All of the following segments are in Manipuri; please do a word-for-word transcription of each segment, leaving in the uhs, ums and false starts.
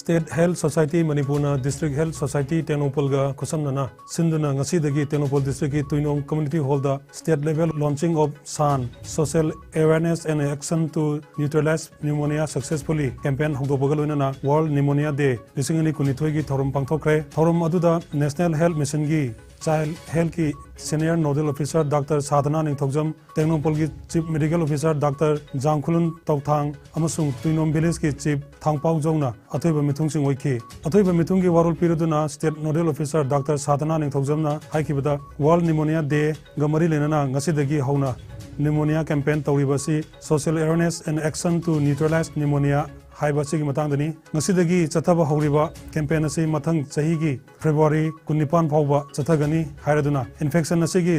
State Health Society ꯃꯅꯤꯄꯨꯔꯅ District Health Society ꯇꯦꯡꯅꯧꯄꯜꯒ ꯈꯨꯠꯁꯝꯅꯅ ꯁꯤꯟꯗꯨꯅ ꯉꯁꯤꯗꯒꯤ ꯇꯦꯡꯅꯧꯄꯜ district ꯀꯤ ꯇꯨꯏꯅꯣꯝ community hall the state level launching of Shan social awareness and action to neutralize pneumonia successfully campaign ꯍꯧꯗꯣꯛꯄꯒ ꯂꯣꯏꯅꯅ World Pneumonia Day ꯂꯤꯁꯤꯡ ꯑꯅꯤ ꯀꯨꯟꯅꯤꯊꯣꯏꯒꯤ ꯊꯧꯔꯝ ꯄꯥꯡꯊꯣꯛꯈ꯭ꯔꯦ꯫ ꯊꯧꯔꯝ ꯑꯗꯨꯗ National Health Mission ꯒꯤ Child Health ꯀꯤ Senior Nodal Officer Doctor ꯁꯥꯗꯅꯥ ꯅꯤꯡꯊꯧꯖꯝ, ꯇꯦꯡꯅꯧꯄꯜꯒꯤ Chief Medical Officer Doctor ꯖꯥꯡꯈꯨꯂꯨꯟ ꯇꯧꯊꯥꯡ ꯑꯃꯁꯨꯡ ꯇꯨꯏꯅꯣꯝ village ꯀꯤ Chief ꯊꯥꯡꯄꯥꯎ ꯖꯧꯅ ꯑꯊꯣꯏꯕ ꯃꯤꯊꯨꯡꯁꯤꯡ ꯑꯣꯏꯈꯤ꯫ ꯑꯊꯣꯏꯕ ꯃꯤꯊꯨꯡꯒꯤ ꯋꯥꯔꯣꯜ ꯄꯤꯔꯗꯨꯅ State Nodal Officer Doctor ꯁꯥꯗꯅꯥ ꯅꯤꯡꯊꯧꯖꯝꯅ ꯍꯥꯏꯈꯤꯕꯗ, World Pneumonia Day ꯒ ꯃꯔꯤ ꯂꯩꯅꯅ ꯉꯁꯤꯗꯒꯤ ꯍꯧꯅ pneumonia campaign ꯇꯧꯔꯤꯕ ꯑꯁꯤ social awareness and action to neutralize pneumonia ꯍꯥꯏꯕ ꯑꯁꯤꯒꯤ ꯃꯇꯥꯡꯗꯅꯤ꯫ ꯉꯁꯤꯗꯒꯤ ꯆꯠꯊꯕ ꯍꯧꯔꯤꯕ campaign ꯑꯁꯤ ꯃꯊꯪ ꯆꯍꯤꯒꯤ February ꯀꯨꯟꯅꯤꯄꯥꯟ ꯐꯥꯎꯕ ꯆꯠꯊꯒꯅꯤ ꯍꯥꯏꯔꯗꯨꯅ, infection ꯑꯁꯤꯒꯤ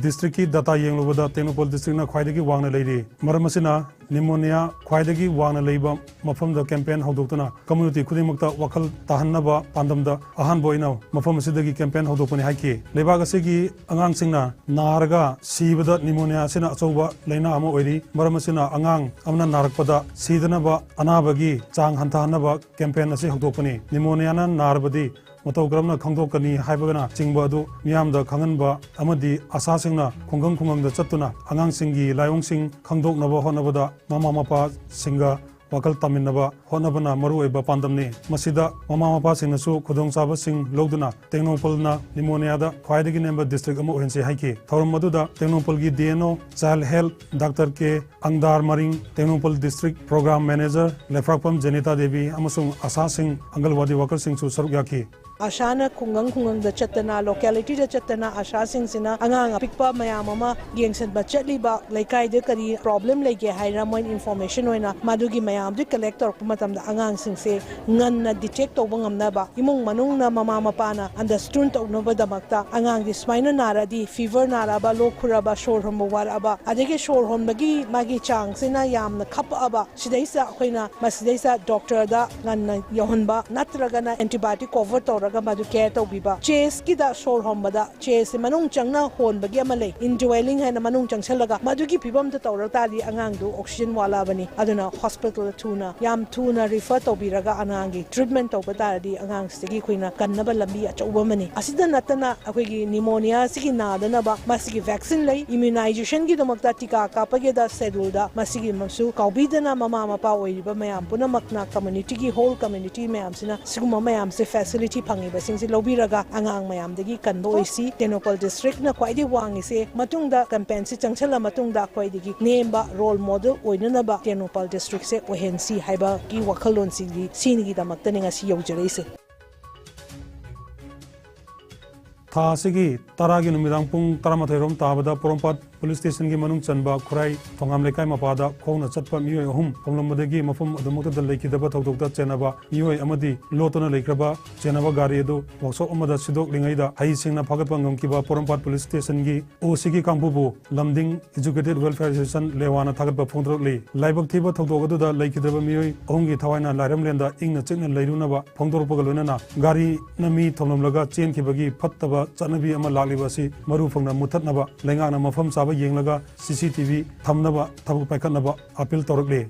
district ꯀꯤ data ꯌꯦꯡꯂꯨꯕꯗ ꯇꯦꯡꯅꯧꯄꯜ district ꯅ ꯈ꯭ꯋꯥꯏꯗꯒꯤ ꯋꯥꯡꯅ ꯂꯩꯔꯤ꯫ ꯃꯔꯝ ꯑꯁꯤꯅ pneumonia ꯈ꯭ꯋꯥꯏꯗꯒꯤ ꯋꯥꯡꯅ ꯂꯩꯕ ꯃꯐꯝꯗ campaign ꯍꯧꯗꯣꯛꯇꯨꯅ community ꯈꯨꯗꯤꯡꯃꯛꯇ ꯋꯥꯈꯜ ꯇꯥꯍꯟꯅꯕ ꯄꯥꯟꯗꯝꯗ ꯑꯍꯥꯟꯕ ꯑꯣꯏꯅ ꯃꯐꯝ ꯑꯁꯤꯗꯒꯤ campaign ꯍꯧꯗꯣꯛꯄꯅꯤ ꯍꯥꯏꯈꯤ꯫ ꯂꯩꯕꯥꯛ ꯑꯁꯤꯒꯤ ꯑꯉꯥꯡꯁꯤꯡꯅ ꯅꯥꯔꯒ ꯁꯤꯕꯗ pneumonia ꯑꯁꯤꯅ ꯑꯆꯧꯕ ꯂꯩꯅꯥ ꯑꯃ ꯑꯣꯏꯔꯤ꯫ ꯃꯔꯝ ꯑꯁꯤꯅ ꯑꯉꯥꯡ ꯑꯃꯅ ꯅꯥꯔꯛꯄꯗ ꯁꯤꯗꯅꯕ ꯑꯅꯥꯕꯒꯤ ꯆꯥꯡ ꯍꯟꯊꯍꯟꯅꯕ campaign ꯑꯁꯤ ꯍꯧꯗꯣꯛꯄꯅꯤ꯫ Pneumonia ꯅ ꯅꯥꯔꯕꯗꯤ ꯃꯇꯧ ꯀꯔꯝꯅ ꯈꯪꯗꯣꯛꯀꯅꯤ ꯍꯥꯏꯕꯅꯆꯤꯡꯕ ꯑꯗꯨ ꯃꯤꯌꯥꯝꯗ ꯈꯪꯍꯟꯕ ꯑꯃꯗꯤ ꯑꯁꯥꯁꯤꯡꯅ ꯈꯨꯡꯒꯪ ꯈꯨꯡꯒꯪꯗ ꯆꯠꯇꯨꯅ ꯑꯉꯥꯡꯁꯤꯡꯒꯤ ꯂꯥꯏꯑꯣꯡꯁꯤꯡ ꯈꯪꯗꯣꯛꯅꯕ ꯍꯣꯠꯅꯕꯗ ꯃꯃꯥ ꯃꯄꯥꯁꯤꯡꯒ ꯋꯥꯈꯜ ꯇꯥꯃꯤꯟꯅꯕ ꯍꯣꯠꯅꯕꯅ ꯃꯔꯨꯑꯣꯏꯕ ꯄꯥꯟꯗꯝꯅꯤ꯫ ꯃꯁꯤꯗ ꯃꯃꯥ ꯃꯄꯥꯁꯤꯡꯅꯁꯨ ꯈꯨꯗꯣꯡꯆꯥꯕꯁꯤꯡ ꯂꯧꯗꯨꯅ ꯇꯦꯡꯅꯧꯄꯜꯅ pneumonia ꯗ ꯈ꯭ꯋꯥꯏꯗꯒꯤ ꯅꯦꯝꯕ district ꯑꯃ ꯑꯣꯏꯍꯟꯁꯤ ꯍꯥꯏꯈꯤ꯫ ꯊꯧꯔꯝ ꯑꯗꯨꯗ ꯇꯦꯡꯅꯧꯄꯜꯒꯤ D N O Child Health Doctor K ꯑꯪꯗꯥꯔ ꯃꯔꯤꯡ, Tengnoupal district program manager ꯂꯩꯐ꯭ꯔꯥꯛꯄꯝ Jenita Devi ꯑꯃꯁꯨꯡ ꯑꯁꯥꯁꯤꯡ, ꯑꯪꯒꯜꯋꯥꯗꯤ worker ꯁꯤꯡꯁꯨ ꯁꯔꯨꯛ ꯌꯥꯈꯤ꯫ ꯑꯁꯥꯅ ꯈꯨꯡꯒꯪ ꯈꯨꯡꯒꯪꯗ ꯆꯠꯇꯅ, locality ꯗ ꯆꯠꯇꯅ ꯑꯁꯥꯁꯤꯡꯁꯤꯅ ꯑꯉꯥꯡ ꯑꯄꯤꯛꯄ ꯃꯌꯥꯝ ꯑꯃ ꯌꯦꯡꯁꯤꯟꯕ ꯆꯠꯂꯤꯕ, ꯂꯩꯀꯥꯏꯗ ꯀꯔꯤ problem ꯂꯩꯒꯦ ꯍꯥꯏꯅ ꯃꯣꯏꯅ information ꯑꯣꯏꯅ ꯃꯗꯨꯒꯤ ꯃꯌꯥꯝꯗꯨ collect ꯇꯧꯔꯛꯄ ꯃꯇꯝꯗ ꯑꯉꯥꯡꯁꯤꯡꯁꯦ ꯉꯟꯅ detect ꯇꯧꯕ ꯉꯝꯅꯕ, ꯏꯃꯨꯡ ꯃꯅꯨꯡꯅ ꯃꯃꯥ ꯃꯄꯥꯅ understand ꯇꯧꯅꯕꯗꯃꯛꯇ ꯑꯉꯥꯡꯁꯦ ꯁꯨꯃꯥꯏꯅ ꯅꯥꯔꯗꯤ, fever ꯅꯥꯔꯛꯑꯕ, ꯂꯣꯛ ꯈꯨꯔꯛꯑꯕ, ꯁꯣꯔ ꯍꯣꯟꯕ ꯋꯥꯔꯛꯑꯕ, ꯑꯗꯒꯤ ꯁꯣꯔ ꯍꯣꯟꯕꯒꯤ ꯃꯥꯒꯤ ꯆꯥꯡꯁꯤꯅ ꯌꯥꯝꯅ ꯈꯞꯄꯛꯑꯕ, ꯁꯤꯗꯩꯁꯤꯗ ꯑꯩꯈꯣꯏꯅ ꯃꯁꯤꯗꯩꯁꯤꯗ doctor ꯗ ꯉꯟꯅ ꯌꯧꯍꯟꯕ ꯅꯠꯇ꯭ꯔꯒꯅ antibiotic cover ꯇꯧꯔꯒ ꯃꯗꯨ ꯀꯦꯌꯔ ꯇꯧꯕꯤꯕ꯫ ꯆꯦꯁꯀꯤꯗ ꯁꯣꯔ ꯍꯣꯟꯕꯗ ꯆꯦꯁꯁꯦ ꯃꯅꯨꯡ ꯆꯪꯅ ꯍꯣꯟꯕꯒꯤ ꯑꯃ ꯂꯩ, ꯏꯟꯗ꯭ꯋꯦꯂꯤꯡ ꯍꯥꯏꯅ ꯃꯅꯨꯡ ꯆꯪꯁꯤꯜꯂꯒ, ꯃꯗꯨꯒꯤ ꯐꯤꯕꯝꯗ ꯇꯧꯔ ꯇꯥꯔꯗꯤ ꯑꯉꯥꯡꯗꯨ ꯑꯣꯛꯁꯤꯖꯦꯟ ꯋꯥꯠꯂꯛꯑꯕꯅꯤ꯫ ꯑꯗꯨꯅ ꯍꯣꯁꯄꯤꯇꯥꯜꯗ ꯊꯨꯅ, ꯌꯥꯝ ꯊꯨꯅ ꯔꯤꯐꯔ ꯇꯧꯕꯤꯔꯒ ꯑꯉꯥꯡꯒꯤ ꯇ꯭ꯔꯤꯠꯃꯦꯟ ꯇꯧꯕ ꯇꯥꯔꯗꯤ ꯑꯉꯥꯡꯁꯤꯗꯒꯤ ꯑꯩꯈꯣꯏꯅ ꯀꯟꯅꯕ ꯂꯝꯕꯤ ꯑꯆꯧꯕ ꯑꯃꯅꯤ꯫ ꯑꯁꯤꯗ ꯅꯠꯇꯅ ꯑꯩꯈꯣꯏꯒꯤ ꯅꯤꯃꯣꯅꯤꯌꯥꯁꯤꯒꯤ ꯅꯥꯗꯅꯕ ꯃꯁꯤꯒꯤ ꯚꯦꯛꯁꯤꯟ ꯂꯩ꯫ ꯏꯃ꯭ꯌꯨꯅꯥꯏꯖꯦꯁꯟꯒꯤꯗꯃꯛꯇ ꯇꯤꯀꯥ ꯀꯥꯞꯄꯒꯤꯗ ꯁꯦꯗꯨꯜꯗ ꯃꯁꯤꯒꯤ ꯃꯁꯨ ꯀꯥꯎꯕꯤꯗꯅ ꯃꯃꯥ ꯃꯄꯥ ꯑꯣꯏꯔꯤꯕ ꯃꯌꯥꯝ ꯄꯨꯝꯅꯃꯛꯅ, ꯀꯝꯃ꯭ꯌꯨꯅꯤꯇꯤꯒꯤ, ꯍꯣꯜ ꯀꯝꯃ꯭ꯌꯨꯅꯤꯇꯤ ꯃꯌꯥꯝꯁꯤꯅ ꯁꯤꯒꯨꯝꯕ ꯃꯌꯥꯝꯁꯦ ꯐꯦꯁꯤꯂꯤꯇꯤ ꯐꯪꯉꯤꯕꯁꯤꯡꯁꯦ ꯂꯧꯕꯤꯔꯒ ꯑꯉꯥꯡ ꯃꯌꯥꯝꯗꯒꯤ ꯀꯟꯕ ꯑꯣꯏꯁꯤ꯫ ꯇꯦꯡꯅꯧꯄꯜ ꯗꯤꯁꯇ꯭ꯔꯤꯛꯅ ꯈ꯭ꯋꯥꯏꯗꯒꯤ ꯋꯥꯡꯉꯤꯁꯦ, ꯃꯇꯨꯡꯗ ꯀꯦꯝꯄꯦꯟꯁꯤ ꯆꯪꯁꯤꯜꯂ ꯃꯇꯨꯡꯗ ꯈ꯭ꯋꯥꯏꯗꯒꯤ ꯅꯦꯝꯕ ꯔꯣꯜ ꯃꯣꯗꯦꯜ ꯑꯣꯏꯅꯅꯕ ꯇꯦꯡꯅꯧꯄꯜ ꯗꯤꯁꯇ꯭ꯔꯤꯛꯁꯦ ꯑꯣꯏꯍꯟꯁꯤ ꯍꯥꯏꯕꯒꯤ ꯋꯥꯈꯜꯂꯣꯟꯁꯤꯗꯤ ꯁꯤꯅꯤꯒꯤꯗꯃꯛꯇꯅꯤ ꯉꯁꯤ ꯌꯧꯖꯔꯛꯏꯁꯦ꯫ ꯊꯥ ꯑꯁꯤꯒꯤ ꯇꯔꯥꯒꯤ ꯅꯨꯃꯤꯗꯥꯡ ꯄꯨꯡ ꯇꯔꯥꯃꯥꯊꯣꯏ ꯔꯣꯝ ꯇꯥꯕꯗ ꯄꯣꯔꯣꯝꯄꯥꯠ ꯄꯨꯂꯤꯁ ꯁ꯭ꯇꯦꯁꯟꯒꯤ ꯃꯅꯨꯡ ꯆꯟꯕ ꯈꯨꯔꯥꯏ ꯊꯣꯉꯥꯝ ꯂꯩꯀꯥꯏ ꯃꯄꯥꯗ ꯈꯣꯡꯅ ꯆꯠꯄ ꯃꯤꯑꯣꯏ ꯑꯍꯨꯝ ꯊꯣꯝꯂꯝꯕꯗꯒꯤ ꯃꯐꯝ ꯑꯗꯨꯃꯛꯇꯗ ꯂꯩꯈꯤꯗꯕ ꯊꯧꯗꯣꯛꯇ ꯆꯦꯟꯅꯕ ꯃꯤꯑꯣꯏ ꯑꯃꯗꯤ ꯂꯣꯠꯇꯨꯅ ꯂꯩꯈ꯭ꯔꯕ ꯆꯦꯟꯅꯕ ꯒꯥꯔꯤ ꯑꯗꯨ ꯋꯥꯛꯁꯣꯞ ꯑꯃꯗ ꯁꯤꯗꯣꯛꯂꯤꯉꯩꯗ ꯍꯩꯁꯤꯡꯅ ꯐꯥꯒꯠꯄ ꯉꯝꯈꯤꯕ ꯄꯣꯔꯣꯝꯄꯥꯠ ꯄꯨꯂꯤꯁ ꯁ꯭ꯇꯦꯁꯟꯒꯤ ꯑꯣ ꯁꯤꯒꯤ ꯀꯥꯡꯕꯨꯕꯨ ꯂꯝꯗꯤꯡ ꯑꯦꯖꯨꯀꯦꯇꯦꯗ ꯋꯦꯜꯐꯤꯌꯔ ꯑꯦꯁꯣꯁꯤꯌꯦꯁꯟ ꯂꯦꯋꯥꯅ ꯊꯥꯒꯠꯄ ꯐꯣꯡꯗꯣꯔꯛꯂꯤ꯫ ꯂꯥꯏꯕꯛ ꯊꯤꯕ ꯊꯧꯗꯣꯛ ꯑꯗꯨꯗ ꯂꯩꯈꯤꯗ꯭ꯔꯕ ꯃꯤꯑꯣꯏ ꯑꯍꯨꯝꯒꯤ ꯊꯋꯥꯏꯅ ꯂꯥꯏꯔꯝꯂꯦꯟꯗ ꯏꯪꯅ ꯆꯤꯛꯅ ꯂꯩꯔꯨꯅꯕ ꯐꯣꯡꯗꯣꯔꯛꯄꯒ ꯂꯣꯏꯅꯅ ꯒꯥꯔꯤꯅ ꯃꯤ ꯊꯣꯝꯂꯝꯂꯒ ꯆꯦꯟꯈꯤꯕꯒꯤ ꯐꯠꯇꯕ ꯆꯠꯅꯕꯤ ꯑꯃ ꯂꯥꯛꯂꯤꯕ ꯑꯁꯤ ꯃꯔꯨ ꯐꯪꯅ ꯃꯨꯠꯊꯠꯅꯕ ꯂꯩꯉꯥꯛꯅ ꯃꯐꯝ ꯆꯥꯕ ꯌꯦꯡꯂꯒ ꯁꯤ ꯁꯤ ꯇꯤ ꯚꯤ ꯊꯝꯅꯕ ꯊꯕꯛ ꯄꯥꯏꯈꯠꯅꯕ ꯑꯥꯄꯤꯜ ꯇꯧꯔꯛꯂꯤ꯫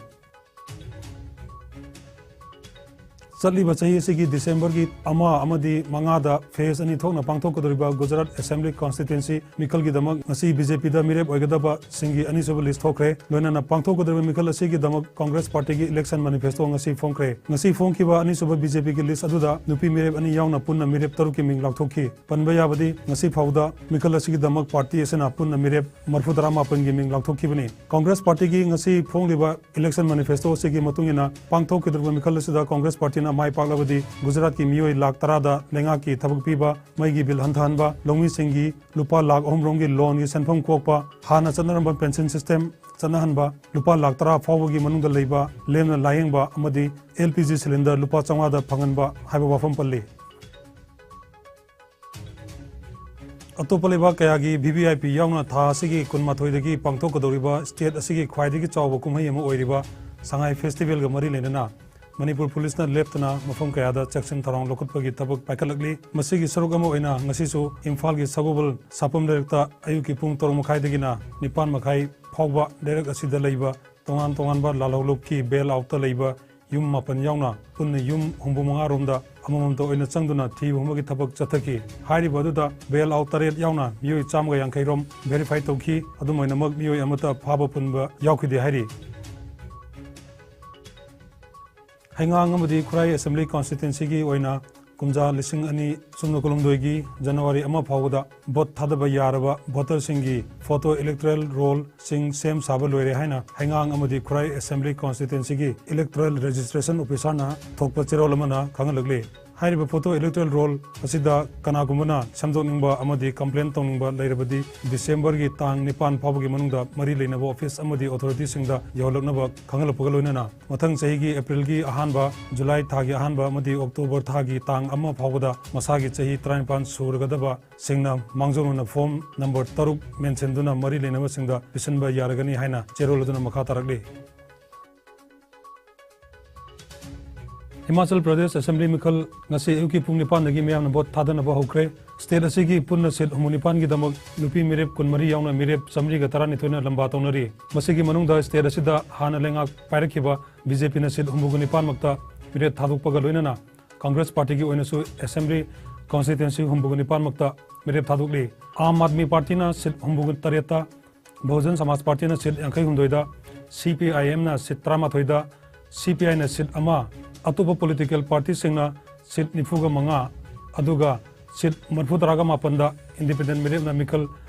ꯆꯠꯂꯤꯕ ꯆꯍꯤ ꯑꯁꯤꯒꯤ ꯗꯤꯁꯦꯝꯕꯔꯒꯤ ꯑꯃ ꯑꯃꯗꯤ ꯃꯉꯥꯗ ꯐꯦꯖ ꯑꯅꯤ ꯊꯣꯛꯅ ꯄꯥꯡꯊꯣꯛꯀꯗꯧꯔꯤꯕ ꯒꯨꯖꯔꯥꯠ ꯑꯦꯁꯦꯝꯕ꯭ꯂꯤ ꯀꯣꯟꯁꯇꯤꯇ꯭ꯋꯦꯟꯁꯤ ꯃꯤꯈꯜꯒꯤꯗꯃꯛ ꯉꯁꯤ ꯕꯤ ꯖꯦ ꯄꯤꯗ ꯃꯤꯔꯦꯞ ꯑꯣꯏꯒꯗꯕꯁꯤꯡꯒꯤ ꯑꯅꯤꯁꯨꯕ ꯂꯤꯁ ꯊꯣꯛꯈ꯭ꯔꯦ꯫ ꯂꯣꯏꯅꯅ ꯄꯥꯡꯊꯣꯛꯀꯗꯧꯔꯤꯕ ꯃꯤꯈꯜ ꯑꯁꯤꯒꯤꯗꯃꯛ ꯀꯣꯡꯒ꯭ꯔꯦꯁ ꯄꯥꯔꯇꯤꯒꯤ ꯏꯂꯦꯛꯁꯟ ꯃꯦꯅꯤꯐꯦꯁꯇꯣ ꯉꯁꯤ ꯐꯣꯡꯈ꯭ꯔꯦ꯫ ꯉꯁꯤ ꯐꯣꯡꯈꯤꯕ ꯑꯅꯤꯁꯨꯕ ꯕꯤ ꯖꯦ ꯄꯤꯒꯤ ꯂꯤꯁ ꯑꯗꯨꯗ ꯅꯨꯄꯤ ꯃꯤꯔꯦꯞ ꯑꯅꯤ ꯌꯥꯎꯅ ꯄꯨꯟꯅ ꯃꯤꯔꯦꯞ ꯇꯔꯨꯛꯀꯤ ꯃꯤꯡ ꯂꯥꯎꯊꯣꯛꯈꯤ꯫ ꯄꯟꯕ ꯌꯥꯕꯗꯤ, ꯉꯁꯤ ꯐꯥꯎꯕꯗ ꯃꯤꯈꯜ ꯑꯁꯤꯒꯤꯗꯃꯛ ꯄꯥꯔꯇꯤ ꯑꯁꯤꯅ ꯄꯨꯟꯅ ꯃꯤꯔꯦꯞ ꯃꯔꯤꯐꯨ ꯇꯔꯥꯃꯥꯄꯟꯒꯤ ꯃꯤꯡ ꯂꯥꯎꯊꯣꯛꯈꯤꯕꯅꯤ꯫ ꯀꯣꯡꯒ꯭ꯔꯦꯁ ꯄꯥꯔꯇꯤꯒꯤ ꯉꯁꯤ ꯐꯣꯡꯂꯤꯕ ꯏꯂꯦꯛꯁꯟ ꯃꯦꯅꯤꯐꯦꯁꯇꯣ ꯑꯁꯤꯒꯤ ꯃꯇꯨꯡ ꯏꯟꯅ, ꯄꯥꯡꯊꯣꯛꯈꯤꯗꯧꯔꯤꯕ ꯃꯤꯈꯜ ꯑꯁꯤꯗ ꯀꯣꯡꯒ꯭ꯔꯦꯁ ꯄꯥꯔꯇꯤꯅ ꯃꯥꯏ ꯄꯥꯛꯂꯕꯗꯤ ꯒꯨꯖꯔꯥꯠꯀꯤ ꯃꯤꯑꯣꯏ ꯂꯥꯈ ꯇꯔꯥꯗ ꯂꯩꯉꯥꯛꯀꯤ ꯊꯕꯛ ꯄꯤꯕ, ꯃꯩꯒꯤ ꯕꯤꯜ ꯍꯟꯊꯍꯟꯕ, ꯂꯧꯃꯤꯁꯤꯡꯒꯤ ꯂꯨꯄꯥ ꯂꯥꯈ ꯑꯍꯨꯝ ꯔꯣꯝꯒꯤ ꯂꯣꯟꯒꯤ ꯁꯦꯟꯐꯝ ꯀꯣꯛꯄ, ꯍꯥꯟꯅ ꯆꯠꯅꯔꯝꯕ ꯄꯦꯟꯁꯟ ꯁꯤꯁꯇꯦꯝ ꯆꯠꯅꯍꯟꯕ, ꯂꯨꯄꯥ ꯂꯥꯈ ꯇꯔꯥ ꯐꯥꯎꯕꯒꯤ ꯃꯅꯨꯡꯗ ꯂꯩꯕ ꯂꯦꯝꯅ ꯂꯥꯌꯦꯡꯕ ꯑꯃꯗꯤ ꯑꯦꯜ ꯄꯤ ꯖꯤ ꯁꯤꯂꯤꯟꯗꯔ ꯂꯨꯄꯥ ꯆꯥꯝꯃꯉꯥꯗ ꯐꯪꯍꯟꯕ ꯍꯥꯏꯕ ꯋꯥꯐꯝ ꯄꯜꯂꯤ꯫ ꯑꯇꯣꯞꯄ ꯂꯩꯕꯥꯛ ꯀꯌꯥꯒꯤ ꯚꯤ ꯚꯤ ꯑꯥꯏ ꯄꯤ ꯌꯥꯎꯅ ꯊꯥ ꯑꯁꯤꯒꯤ ꯀꯨꯟꯃꯥꯊꯣꯏꯗꯒꯤ ꯄꯥꯡꯊꯣꯛꯀꯗꯧꯔꯤꯕ ꯁ꯭ꯇꯦꯠ ꯑꯁꯤꯒꯤ ꯈ꯭ꯋꯥꯏꯗꯒꯤ ꯆꯥꯎꯕ ꯀꯨꯝꯍꯩ ꯑꯃ ꯑꯣꯏꯔꯤꯕ ꯁꯉꯥꯏ ꯐꯦꯁꯇꯤꯚꯦꯜꯒ ꯃꯔꯤ ꯂꯩꯅꯅ ꯃꯅꯤꯄꯨꯔ ꯄꯨꯂꯤꯁꯅ ꯂꯦꯞꯇꯅ ꯃꯐꯝ ꯀꯌꯥꯗ ꯆꯦꯛꯁꯤꯟ ꯊꯧꯔꯥꯡ ꯂꯧꯈꯠꯄꯒꯤ ꯊꯕꯛ ꯄꯥꯏꯈꯠꯂꯛꯂꯤ꯫ ꯃꯁꯤꯒꯤ ꯁꯔꯨꯛ ꯑꯃ ꯑꯣꯏꯅ ꯉꯁꯤꯁꯨ ꯏꯝꯐꯥꯜꯒꯤ ꯁꯒꯣꯜꯕꯜ ꯁꯥꯄꯝ ꯂꯩꯔꯛꯇ ꯑꯌꯨꯛꯀꯤ ꯄꯨꯡ ꯇꯔꯨꯛ ꯃꯈꯥꯏꯗꯒꯤꯅ ꯅꯤꯄꯥꯟ ꯃꯈꯥꯏ ꯐꯥꯎꯕ ꯂꯩꯔꯛ ꯑꯁꯤꯗ ꯂꯩꯕ ꯇꯣꯉꯥꯟ ꯇꯣꯉꯥꯟꯕ ꯂꯥꯜꯍꯧꯂꯨꯞꯀꯤ ꯕꯦꯜ ꯑꯥꯎꯠꯇ ꯂꯩꯕ ꯌꯨꯝ ꯃꯥꯄꯟ ꯌꯥꯎꯅ ꯄꯨꯟꯅ ꯌꯨꯝ ꯍꯨꯝꯐꯨ ꯃꯉꯥ ꯔꯣꯝꯗ ꯑꯃꯃꯝꯇ ꯑꯣꯏꯅ ꯆꯪꯗꯨꯅ ꯊꯤꯕ ꯍꯨꯝꯕꯒꯤ ꯊꯕꯛ ꯆꯠꯊꯈꯤ꯫ ꯍꯥꯏꯔꯤꯕ ꯑꯗꯨꯗ ꯕꯦꯜ ꯑꯥꯎꯠ ꯇꯔꯦꯠ ꯌꯥꯎꯅ ꯃꯤꯑꯣꯏ ꯆꯥꯝꯃꯒ ꯌꯥꯡꯈꯩ ꯔꯣꯝ ꯚꯦꯔꯤꯐꯥꯏ ꯇꯧꯈꯤ꯫ ꯑꯗꯨꯝ ꯑꯣꯏꯅꯃꯛ ꯃꯤꯑꯣꯏ ꯑꯃꯠꯇ ꯐꯥꯕ ꯄꯨꯟꯕ ꯌꯥꯎꯈꯤꯗꯦ ꯍꯥꯏꯔꯤ꯫ ꯍꯩꯉꯥꯡ ꯑꯃꯗꯤ ꯈꯨꯔꯥꯏ ꯑꯦꯁꯦꯝꯕ꯭ꯂꯤ ꯀꯣꯟꯁꯇꯤꯇ꯭ꯋꯦꯟꯁꯤꯒꯤ ꯑꯣꯏꯅ ꯀꯨꯝꯖꯥ ꯂꯤꯁꯤꯡ ꯑꯅꯤ ꯁꯨꯞꯅ ꯀꯨꯟꯍꯨꯝꯗꯣꯏꯒꯤ ꯖꯅꯋꯥꯔꯤ ꯑꯃ ꯐꯥꯎꯕꯗ ꯚꯣꯠ ꯊꯥꯗꯕ ꯌꯥꯔꯕ ꯚꯣꯇꯔꯁꯤꯡꯒꯤ ꯐꯣꯇꯣ ꯏꯂꯦꯛꯇꯣꯔꯦꯜ ꯔꯣꯜꯁꯤꯡ ꯁꯦꯝ ꯁꯥꯕ ꯂꯣꯏꯔꯦ ꯍꯥꯏꯅ ꯍꯩꯉꯥꯡ ꯑꯃꯗꯤ ꯈꯨꯔꯥꯏ ꯑꯦꯁꯦꯝꯕ꯭ꯂꯤ ꯀꯣꯟꯁꯇꯤꯇ꯭ꯋꯦꯟꯁꯤꯒꯤ ꯏꯂꯦꯛꯇꯣꯔꯦꯜ ꯔꯦꯖꯤꯁꯇ꯭ꯔꯦꯁꯟ ꯑꯣꯐꯤꯁꯥꯔꯅ ꯊꯣꯛꯄ ꯆꯦꯔꯣꯜ ꯑꯃꯅ ꯈꯪꯍꯜꯂꯛꯂꯤ꯫ ꯍꯥꯏꯔꯤꯕ ꯐꯣꯇꯣ ꯏꯂꯦꯛꯇꯣꯔꯦꯜ ꯔꯣꯜ ꯑꯁꯤꯗ ꯀꯅꯥꯒꯨꯝꯕꯅ ꯁꯦꯝꯗꯣꯛꯅꯤꯡꯕ ꯑꯃꯗꯤ ꯀꯝꯄ꯭ꯂꯦꯟ ꯇꯧꯅꯤꯡꯕ ꯂꯩꯔꯕꯗꯤ ꯗꯤꯁꯦꯝꯕꯔꯒꯤ ꯇꯥꯡ ꯅꯤꯄꯥꯟ ꯐꯥꯎꯕꯒꯤ ꯃꯅꯨꯡꯗ ꯃꯔꯤ ꯂꯩꯅꯕ ꯑꯣꯐꯤꯁ ꯑꯃꯗꯤ ꯑꯣꯊꯣꯔꯤꯇꯤꯁꯤꯡꯗ ꯌꯧꯍꯜꯂꯛꯅꯕ ꯈꯪꯍꯜꯂꯛꯄꯒ ꯂꯣꯏꯅꯅ ꯃꯊꯪ ꯆꯍꯤꯒꯤ ꯑꯦꯄ꯭ꯔꯤꯜꯒꯤ ꯑꯍꯥꯟꯕ, ꯖꯨꯂꯥꯏ ꯊꯥꯒꯤ ꯑꯍꯥꯟꯕ ꯑꯃꯗꯤ ꯑꯣꯛꯇꯣꯕꯔ ꯊꯥꯒꯤ ꯇꯥꯡ ꯑꯃ ꯐꯥꯎꯕꯗ ꯃꯁꯥꯒꯤ ꯆꯍꯤ ꯇꯔꯥꯅꯤꯄꯥꯟ ꯁꯨꯔꯒꯗꯕꯁꯤꯡꯅ ꯃꯥꯡꯖꯧꯅꯅ ꯐꯣꯔꯝ ꯅꯝꯕꯔ ꯇꯔꯨꯛ ꯃꯦꯟꯁꯤꯟꯗꯨꯅ ꯃꯔꯤ ꯂꯩꯅꯕꯁꯤꯡꯗ ꯄꯤꯁꯤꯟꯕ ꯌꯥꯔꯒꯅꯤ ꯍꯥꯏꯅ ꯆꯦꯔꯣꯜ ꯑꯗꯨꯅ ꯃꯈꯥ ꯇꯥꯔꯛꯂꯤ꯫ ꯍꯤꯃꯥꯆꯜ ꯄ꯭ꯔꯗꯦꯁ ꯑꯦꯁꯦꯝꯕ꯭ꯂꯤ ꯃꯤꯈꯜ ꯉꯁꯤ ꯑꯌꯨꯛꯀꯤ ꯄꯨꯡ ꯅꯤꯄꯥꯟꯗꯒꯤ ꯃꯤꯌꯥꯝꯅ ꯚꯣꯠ ꯊꯥꯗꯅꯕ ꯍꯧꯈ꯭ꯔꯦ꯫ ꯁ꯭ꯇꯦꯠ ꯑꯁꯤꯒꯤ ꯄꯨꯟꯅ ꯁꯤꯠ ꯍꯨꯝꯐꯨ ꯅꯤꯄꯥꯟꯒꯤꯗꯃꯛ ꯅꯨꯄꯤ ꯃꯤꯔꯦꯞ ꯀꯨꯟꯃꯔꯤ ꯌꯥꯎꯅ ꯃꯤꯔꯦꯞ ꯆꯥꯃꯔꯤꯒ ꯇꯔꯥꯅꯤꯊꯣꯏꯅ ꯂꯝꯕꯥ ꯇꯧꯅꯔꯤ꯫ ꯃꯁꯤꯒꯤ ꯃꯅꯨꯡꯗ ꯁ꯭ꯇꯦꯠ ꯑꯁꯤꯗ ꯍꯥꯟꯅ ꯂꯩꯉꯥꯛ ꯄꯥꯏꯔꯛꯈꯤꯕ ꯕꯤ ꯖꯦ ꯄꯤꯅ ꯁꯤꯠ ꯍꯨꯝꯐꯨꯒ ꯅꯤꯄꯥꯟꯃꯛꯇ ꯃꯤꯔꯦꯞ ꯊꯥꯗꯣꯛꯄꯒ ꯂꯣꯏꯅꯅ ꯀꯪꯒ꯭ꯔꯦꯁ ꯄꯥꯔꯇꯤꯒꯤ ꯑꯣꯏꯅꯁꯨ ꯑꯦꯁꯦꯝꯕ꯭ꯂꯤ ꯀꯣꯟꯁꯇꯤꯇ꯭ꯋꯦꯟꯁꯤ ꯍꯨꯝꯐꯨꯒ ꯅꯤꯄꯥꯟꯃꯛꯇ ꯃꯤꯔꯦꯞ ꯊꯥꯗꯣꯛꯂꯤ꯫ ꯑꯥꯝ ꯑꯥꯗꯃꯤ ꯄꯥꯔꯇꯤꯅ ꯁꯤꯠ ꯍꯨꯝꯐꯨꯒ ꯇꯔꯦꯠꯇ, ꯕꯍꯨꯖꯟ ꯁꯃꯥꯖ ꯄꯥꯔꯇꯤꯅ ꯁꯤꯠ ꯌꯥꯡꯈꯩ ꯍꯨꯝꯗꯣꯏꯗ, ꯁꯤ ꯄꯤ ꯑꯥꯏ ꯑꯦꯝꯅ ꯁꯤꯠ ꯇꯔꯥꯃꯥꯊꯣꯏꯗ, ꯁꯤ ꯄꯤ ꯑꯥꯏꯅ ꯁꯤꯠ ꯑꯃ, ꯑꯇꯣꯞꯄ ꯄꯣꯂꯤꯇꯤꯀꯦꯜ ꯄꯥꯔꯇꯤꯁꯤꯡꯅ ꯁꯤꯠ ꯅꯤꯐꯨꯒ ꯃꯉꯥ, ꯑꯗꯨꯒ ꯁꯤꯠ ꯃꯔꯤꯐꯨ ꯇꯔꯥꯒ ꯃꯥꯄꯟꯗ ꯏꯟꯗꯤꯄꯦꯟꯗꯦꯟ ꯃꯤꯔꯦꯞꯅ ꯃꯤꯈꯜ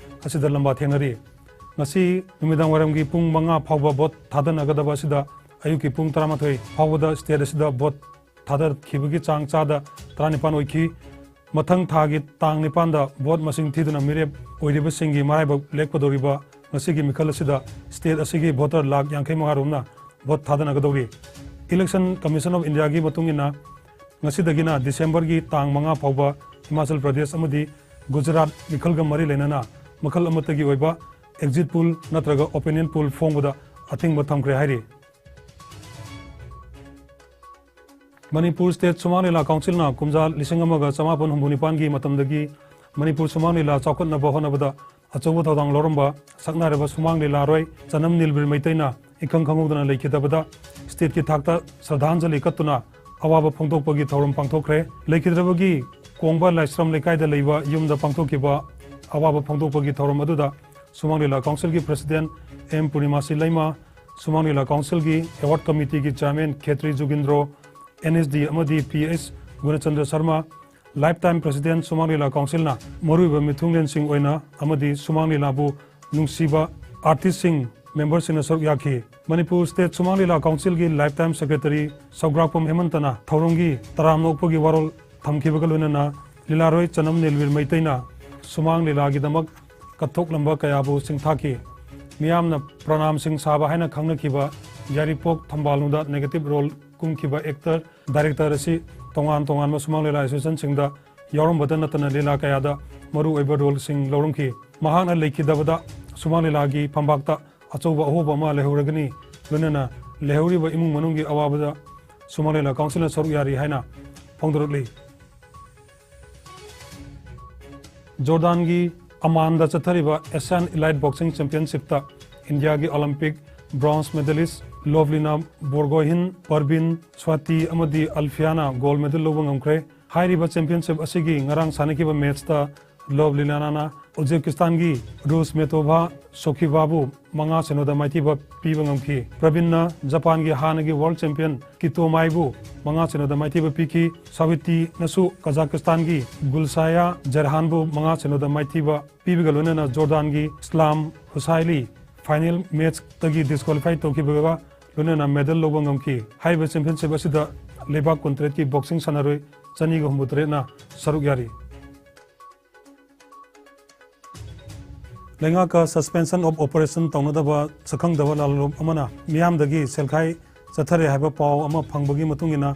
ꯑꯁꯤꯗ ꯂꯝꯕꯥ ꯊꯦꯡꯅꯔꯤ꯫ ꯉꯁꯤ ꯅꯨꯃꯤꯗꯥꯡ ꯋꯥꯏꯔꯝꯒꯤ ꯄꯨꯡ ꯃꯉꯥ ꯐꯥꯎꯕ ꯚꯣꯠ ꯊꯥꯗꯅꯒꯗꯕ ꯑꯁꯤꯗ ꯑꯌꯨꯛꯀꯤ ꯄꯨꯡ ꯇꯔꯥꯃꯥꯊꯣꯏ ꯐꯥꯎꯕꯗ ꯁ꯭ꯇꯦꯠ ꯑꯁꯤꯗ ꯚꯣꯠ ꯊꯥꯗꯈꯤꯕꯒꯤ ꯆꯥꯡ ꯆꯥꯗ ꯇꯔꯥꯅꯤꯄꯥꯟ ꯑꯣꯏꯈꯤ꯫ ꯃꯊꯪ ꯊꯥꯒꯤ ꯇꯥꯡ ꯅꯤꯄꯥꯟꯗ ꯚꯣꯠ ꯃꯁꯤꯡ ꯊꯤꯗꯨꯅ ꯃꯤꯔꯦꯞ ꯑꯣꯏꯔꯤꯕꯁꯤꯡꯒꯤ ꯃꯔꯥꯏꯕꯛ ꯂꯦꯛꯀꯗꯧꯔꯤꯕ ꯉꯁꯤꯒꯤ ꯃꯤꯈꯜ ꯑꯁꯤꯗ ꯁ꯭ꯇꯦꯠ ꯑꯁꯤꯒꯤ ꯚꯣꯇꯔ ꯂꯥꯈ ꯌꯥꯡꯈꯩ ꯃꯉꯥ ꯔꯣꯝꯅ ꯚꯣꯠ ꯊꯥꯗꯅꯒꯗꯧꯔꯤ꯫ ꯏꯂꯦꯛꯁꯟ ꯀꯃꯤꯁꯟ ꯑꯣꯐ ꯏꯟꯗꯤꯌꯥꯒꯤ ꯃꯇꯨꯡ ꯏꯟꯅ ꯉꯁꯤꯗꯒꯤꯅ ꯗꯤꯁꯦꯝꯕꯔꯒꯤ ꯇꯥꯡ ꯃꯉꯥ ꯐꯥꯎꯕ ꯍꯤꯃꯥꯆꯜ ꯄ꯭ꯔꯗꯦꯁ ꯑꯃꯗꯤ ꯒꯨꯖꯔꯥꯠ ꯃꯤꯈꯜꯒ ꯃꯔꯤ ꯂꯩꯅꯅ ꯃꯈꯜ ꯑꯃꯠꯇꯒꯤ ꯑꯣꯏꯕ ꯑꯦꯛꯖꯤꯠ ꯄꯣꯜ ꯅꯠꯇ꯭ꯔꯒ ꯑꯣꯄꯤꯅꯤꯌꯟ ꯄꯣꯜ ꯐꯣꯡꯕꯗ ꯑꯊꯤꯡꯕ ꯊꯝꯈ꯭ꯔꯦ ꯍꯥꯏꯔꯤ꯫ ꯃꯅꯤꯄꯨꯔ ꯁ꯭ꯇꯦꯠ ꯁꯨꯃꯥꯡ ꯂꯤꯂꯥ ꯀꯥꯎꯟꯁꯤꯜꯅ ꯀꯨꯝꯖꯥ ꯂꯤꯁꯤꯡ ꯑꯃꯒ ꯆꯃꯥꯄꯟ ꯍꯨꯝꯐꯨ ꯅꯤꯄꯥꯟꯒꯤ ꯃꯇꯝꯗꯒꯤ ꯃꯅꯤꯄꯨꯔ ꯁꯨꯃꯥꯡ ꯂꯤꯂꯥ ꯆꯥꯎꯈꯠꯅꯕ ꯍꯣꯠꯅꯕꯗ ꯑꯆꯧꯕ ꯊꯧꯗꯥꯡ ꯂꯧꯔꯝꯕ ꯁꯛꯅꯥꯏꯔꯕ ꯁꯨꯃꯥꯡ ꯂꯤꯂꯥꯔꯣꯏ ꯆꯅꯝ ꯅꯤꯜꯕꯤꯔ ꯃꯩꯇꯩꯅ ꯏꯈꯪ ꯈꯪꯍꯧꯗꯅ ꯂꯩꯈꯤꯗꯕꯗ ꯁ꯭ꯇꯦꯠꯀꯤ ꯊꯥꯛꯇ ꯁ꯭ꯔꯗꯥꯟꯖꯂꯤ ꯀꯠꯇꯨꯅ ꯑꯋꯥꯕ ꯐꯣꯡꯗꯣꯛꯄꯒꯤ ꯊꯧꯔꯝ ꯄꯥꯡꯊꯣꯛꯈ꯭ꯔꯦ꯫ ꯂꯩꯈꯤꯗ꯭ꯔꯕꯒꯤ ꯀꯣꯡꯕ ꯂꯥꯏꯁ꯭ꯔꯝ ꯂꯩꯀꯥꯏꯗ ꯂꯩꯕ ꯌꯨꯝꯗ ꯄꯥꯡꯊꯣꯛꯈꯤꯕ ꯑꯋꯥꯕ ꯐꯣꯡꯗꯣꯛꯄꯒꯤ ꯊꯧꯔꯝ ꯑꯗꯨꯗ ꯁꯨꯃꯥꯡ ꯂꯤꯂꯥ ꯀꯥꯎꯟꯁꯤꯜꯒꯤ ꯄ꯭ꯔꯁꯤꯗꯦꯟ ꯑꯦꯝ ꯄꯨꯔꯅꯤꯃꯥꯁꯤ ꯂꯩꯃ, ꯁꯨꯃꯥꯡ ꯂꯤꯂꯥ ꯀꯥꯎꯟꯁꯤꯜꯒꯤ ꯑꯦꯋꯥꯔꯗ ꯀꯃꯤꯇꯤꯒꯤ chairman Khetri Jugindro, N S D ꯑꯃꯗꯤ P S Gunachandra Sharma, lifetime president Sumang Leela ꯀꯥꯎꯟꯁꯤꯜꯅ ꯃꯔꯨꯑꯣꯏꯕ ꯃꯤꯊꯨꯡꯂꯦꯟꯁꯤꯡ ꯑꯣꯏꯅ ꯑꯃꯗꯤ ꯁꯨꯃꯥꯡ ꯂꯤꯂꯥꯕꯨ ꯅꯨꯡꯁꯤꯕ ꯑꯥꯔꯇꯤꯁꯁꯤꯡ ꯃꯦꯝꯕꯔꯁꯤꯡꯅ ꯁꯔꯨꯛ ꯌꯥꯈꯤ꯫ ꯃꯅꯤꯄꯨꯔ ꯁ꯭ꯇꯦꯠ ꯁꯨꯃꯥꯡ ꯂꯤꯂꯥ ꯀꯥꯎꯟꯁꯤꯜꯒꯤ ꯂꯥꯏꯐ ꯇꯥꯏꯝ ꯁꯦꯀ꯭ꯔꯦꯇꯔꯤ ꯁꯧꯒ꯭ꯔꯥꯛꯄꯝ ꯍꯦꯃꯟꯇꯅ ꯊꯧꯔꯝꯒꯤ ꯇꯔꯥꯝꯅ ꯑꯣꯛꯄꯒꯤ ꯋꯥꯔꯣꯜ ꯊꯝꯈꯤꯕꯒ ꯂꯣꯏꯅꯅ ꯂꯤꯂꯥꯔꯣꯏ ꯆꯅꯝ ꯅꯤꯜꯕꯤꯔ ꯃꯩꯇꯩꯅ ꯁꯨꯃꯥꯡ ꯂꯤꯂꯥꯒꯤꯗꯃꯛ ꯀꯠꯊꯣꯛꯂꯝꯕ ꯀꯌꯥꯕꯨ ꯁꯤꯡꯊꯥꯈꯤ꯫ ꯃꯤꯌꯥꯝꯅ ꯄ꯭ꯔꯅꯥꯝꯁꯤꯡ ꯁꯥꯕ ꯍꯥꯏꯅ ꯈꯪꯅꯈꯤꯕ ꯌꯥꯏꯔꯤꯄꯣꯛ ꯊꯝꯕꯥꯜꯅꯨꯗ ꯅꯦꯒꯦꯇꯤꯚ ꯔꯣꯜ ꯀꯨꯝꯈꯤꯕ ꯑꯦꯛꯇꯔ, ꯗꯥꯏꯔꯦꯛꯇꯔ ꯑꯁꯤ ꯇꯣꯉꯥꯟ ꯇꯣꯉꯥꯟꯕ ꯁꯨꯃꯥꯡ ꯂꯤꯂꯥ ꯑꯦꯁꯣꯁꯤꯌꯦꯁꯟꯁꯤꯡꯗ ꯌꯥꯎꯔꯝꯕꯇ ꯅꯠꯇꯅ ꯂꯤꯂꯥ ꯀꯌꯥꯗ ꯃꯔꯨ ꯑꯣꯏꯕ ꯔꯣꯜꯁꯤꯡ ꯂꯧꯔꯝꯈꯤ꯫ ꯃꯍꯥꯛꯅ ꯂꯩꯈꯤꯗꯕꯗ ꯁꯨꯃꯥꯡ ꯂꯤꯂꯥꯒꯤ ꯐꯝꯕꯥꯛꯇ ꯑꯆꯧꯕ ꯑꯍꯣꯕ ꯑꯃ ꯂꯩꯍꯧꯔꯒꯅꯤ, ꯂꯣꯏꯅꯅ ꯂꯩꯍꯧꯔꯤꯕ ꯏꯃꯨꯡ ꯃꯅꯨꯡꯒꯤ ꯑꯋꯥꯕꯗ ꯁꯨꯃꯥꯡ ꯂꯤꯂꯥ ꯀꯥꯎꯟꯁꯤꯜꯅ ꯁꯔꯨꯛ ꯌꯥꯔꯤ ꯍꯥꯏꯅ ꯐꯣꯡꯗꯣꯔꯛꯂꯤ꯫ ꯖꯣꯔꯗꯥꯟꯒꯤ ꯑꯃꯥꯟꯗ ꯆꯠꯊꯔꯤꯕ ꯑꯦꯁꯤꯌꯥꯟ ꯏꯂꯥꯏꯠ ꯕꯣꯛꯁꯤꯡ ꯆꯦꯝꯄꯤꯌꯟꯁꯤꯞꯇ ꯏꯟꯗꯤꯌꯥꯒꯤ ꯑꯣꯂꯤꯝꯄꯤꯛ ꯕ꯭ꯔꯣꯟꯖ ꯃꯦꯗꯥꯂꯤꯁ ꯂꯣꯚꯂꯤꯅꯥ ꯕꯣꯔꯒꯣꯍꯤꯟ, ꯄꯔꯕꯤꯟ, ꯁ꯭ꯋꯥꯇꯤ ꯑꯃꯗꯤ ꯑꯜꯐꯤꯌꯥꯅ ꯒꯣꯜꯗ ꯃꯦꯗꯜ ꯂꯧꯕ ꯉꯝꯈ꯭ꯔꯦ꯫ ꯍꯥꯏꯔꯤꯕ ꯆꯦꯝꯄꯤꯌꯟꯁꯤꯞ ꯑꯁꯤꯒꯤ ꯉꯔꯥꯡ ꯁꯥꯟꯅꯈꯤꯕ ꯃꯦꯆꯇ ꯂꯣꯚꯂꯤꯅꯥꯅ ꯎꯖꯕꯦꯀꯤꯁꯇꯥꯟꯒꯤ ꯔꯨꯁꯃꯦꯇꯣꯚꯥ ꯁꯣꯈꯤꯚꯥꯕꯨ ꯃꯉꯥ ꯁꯤꯅꯣꯗ ꯃꯥꯏꯊꯤꯕ ꯄꯤꯕ ꯉꯝꯈꯤ꯫ ꯄ꯭ꯔꯕꯤꯟꯅ ꯖꯄꯥꯟꯒꯤ ꯍꯥꯟꯅꯒꯤ ꯋꯥꯔꯜꯗ ꯆꯦꯝꯄꯤꯌꯟ ꯀꯤꯇꯣ ꯃꯥꯏꯕꯨ ꯃꯉꯥ ꯁꯤꯅꯣꯗ ꯃꯥꯏꯊꯤꯕ ꯄꯤꯈꯤ꯫ ꯁꯥꯋꯤꯇꯤꯅꯁꯨ ꯀꯖꯥꯀꯤꯁꯇꯥꯟꯒꯤ ꯒꯨꯜꯁꯥꯌꯥ ꯖꯦꯔꯍꯥꯟꯕꯨ ꯃꯉꯥ ꯁꯤꯅꯣꯗ ꯃꯥꯏꯊꯤꯕ ꯄꯤꯕꯒ ꯂꯣꯏꯅꯅ ꯖꯣꯔꯗꯥꯟꯒꯤ ꯏꯁꯂꯥꯝ ꯍꯨꯁꯥꯏꯂꯤ ꯐꯥꯏꯅꯦꯜ ꯃꯦꯆꯇꯒꯤ ꯗꯤꯁꯀ꯭ꯋꯥꯂꯤꯐꯥꯏ ꯇꯧꯈꯤꯕꯒ ꯂꯣꯏꯅꯅ ꯃꯦꯗꯜ ꯂꯧꯕ ꯉꯝꯈꯤ꯫ ꯍꯥꯏꯔꯤꯕ ꯆꯦꯝꯄꯤꯌꯟꯁꯤꯞ ꯑꯁꯤꯗ ꯂꯩꯕꯥꯛ ꯀꯨꯟꯇꯔꯦꯠꯀꯤ ꯕꯣꯛꯁꯤꯡ ꯁꯥꯟꯅꯔꯣꯏ ꯆꯅꯤꯒ ꯍꯨꯝꯐꯨꯇꯔꯦꯠꯅ ꯁꯔꯨꯛ ꯌꯥꯔꯤ꯫ ꯂꯩꯉꯥꯛꯀ suspension of operation ꯇꯧꯅꯗꯕ ꯁꯛꯈꯪꯗꯕ ꯂꯥꯂꯣꯡ ꯑꯃꯅ ꯃꯤꯌꯥꯝꯗꯒꯤ ꯁꯦꯜꯈꯥꯏ ꯆꯠꯊꯔꯦ ꯍꯥꯏꯕ ꯄꯥꯎ ꯑꯃ ꯐꯪꯕꯒꯤ ꯃꯇꯨꯡ ꯏꯟꯅ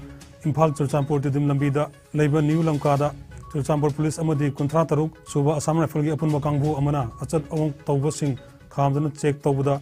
ꯏꯝꯐꯥꯜ ꯆꯨꯔꯆꯥꯟꯄꯨꯔ ꯇꯤꯗꯤꯝ ꯂꯝꯕꯤꯗ ꯂꯩꯕ ꯅ꯭ꯌꯨ ꯂꯝꯀꯥꯗ ꯆꯨꯔꯆꯥꯟꯄꯨꯔ ꯄꯨꯂꯤꯁ ꯑꯃꯗꯤ ꯀꯨꯟꯊ꯭ꯔꯥ ꯇꯔꯨꯛ ꯁꯨꯕ ꯑꯁꯥꯝ ꯔꯥꯏꯐꯜꯒꯤ ꯑꯄꯨꯟꯕ ꯀꯥꯡꯕꯨ ꯑꯃꯅ ꯑꯆꯠ ꯑꯋꯣꯡ ꯇꯧꯕꯁꯤꯡ ꯈꯥꯝꯗꯨꯅ ꯆꯦꯛ ꯇꯧꯕꯗ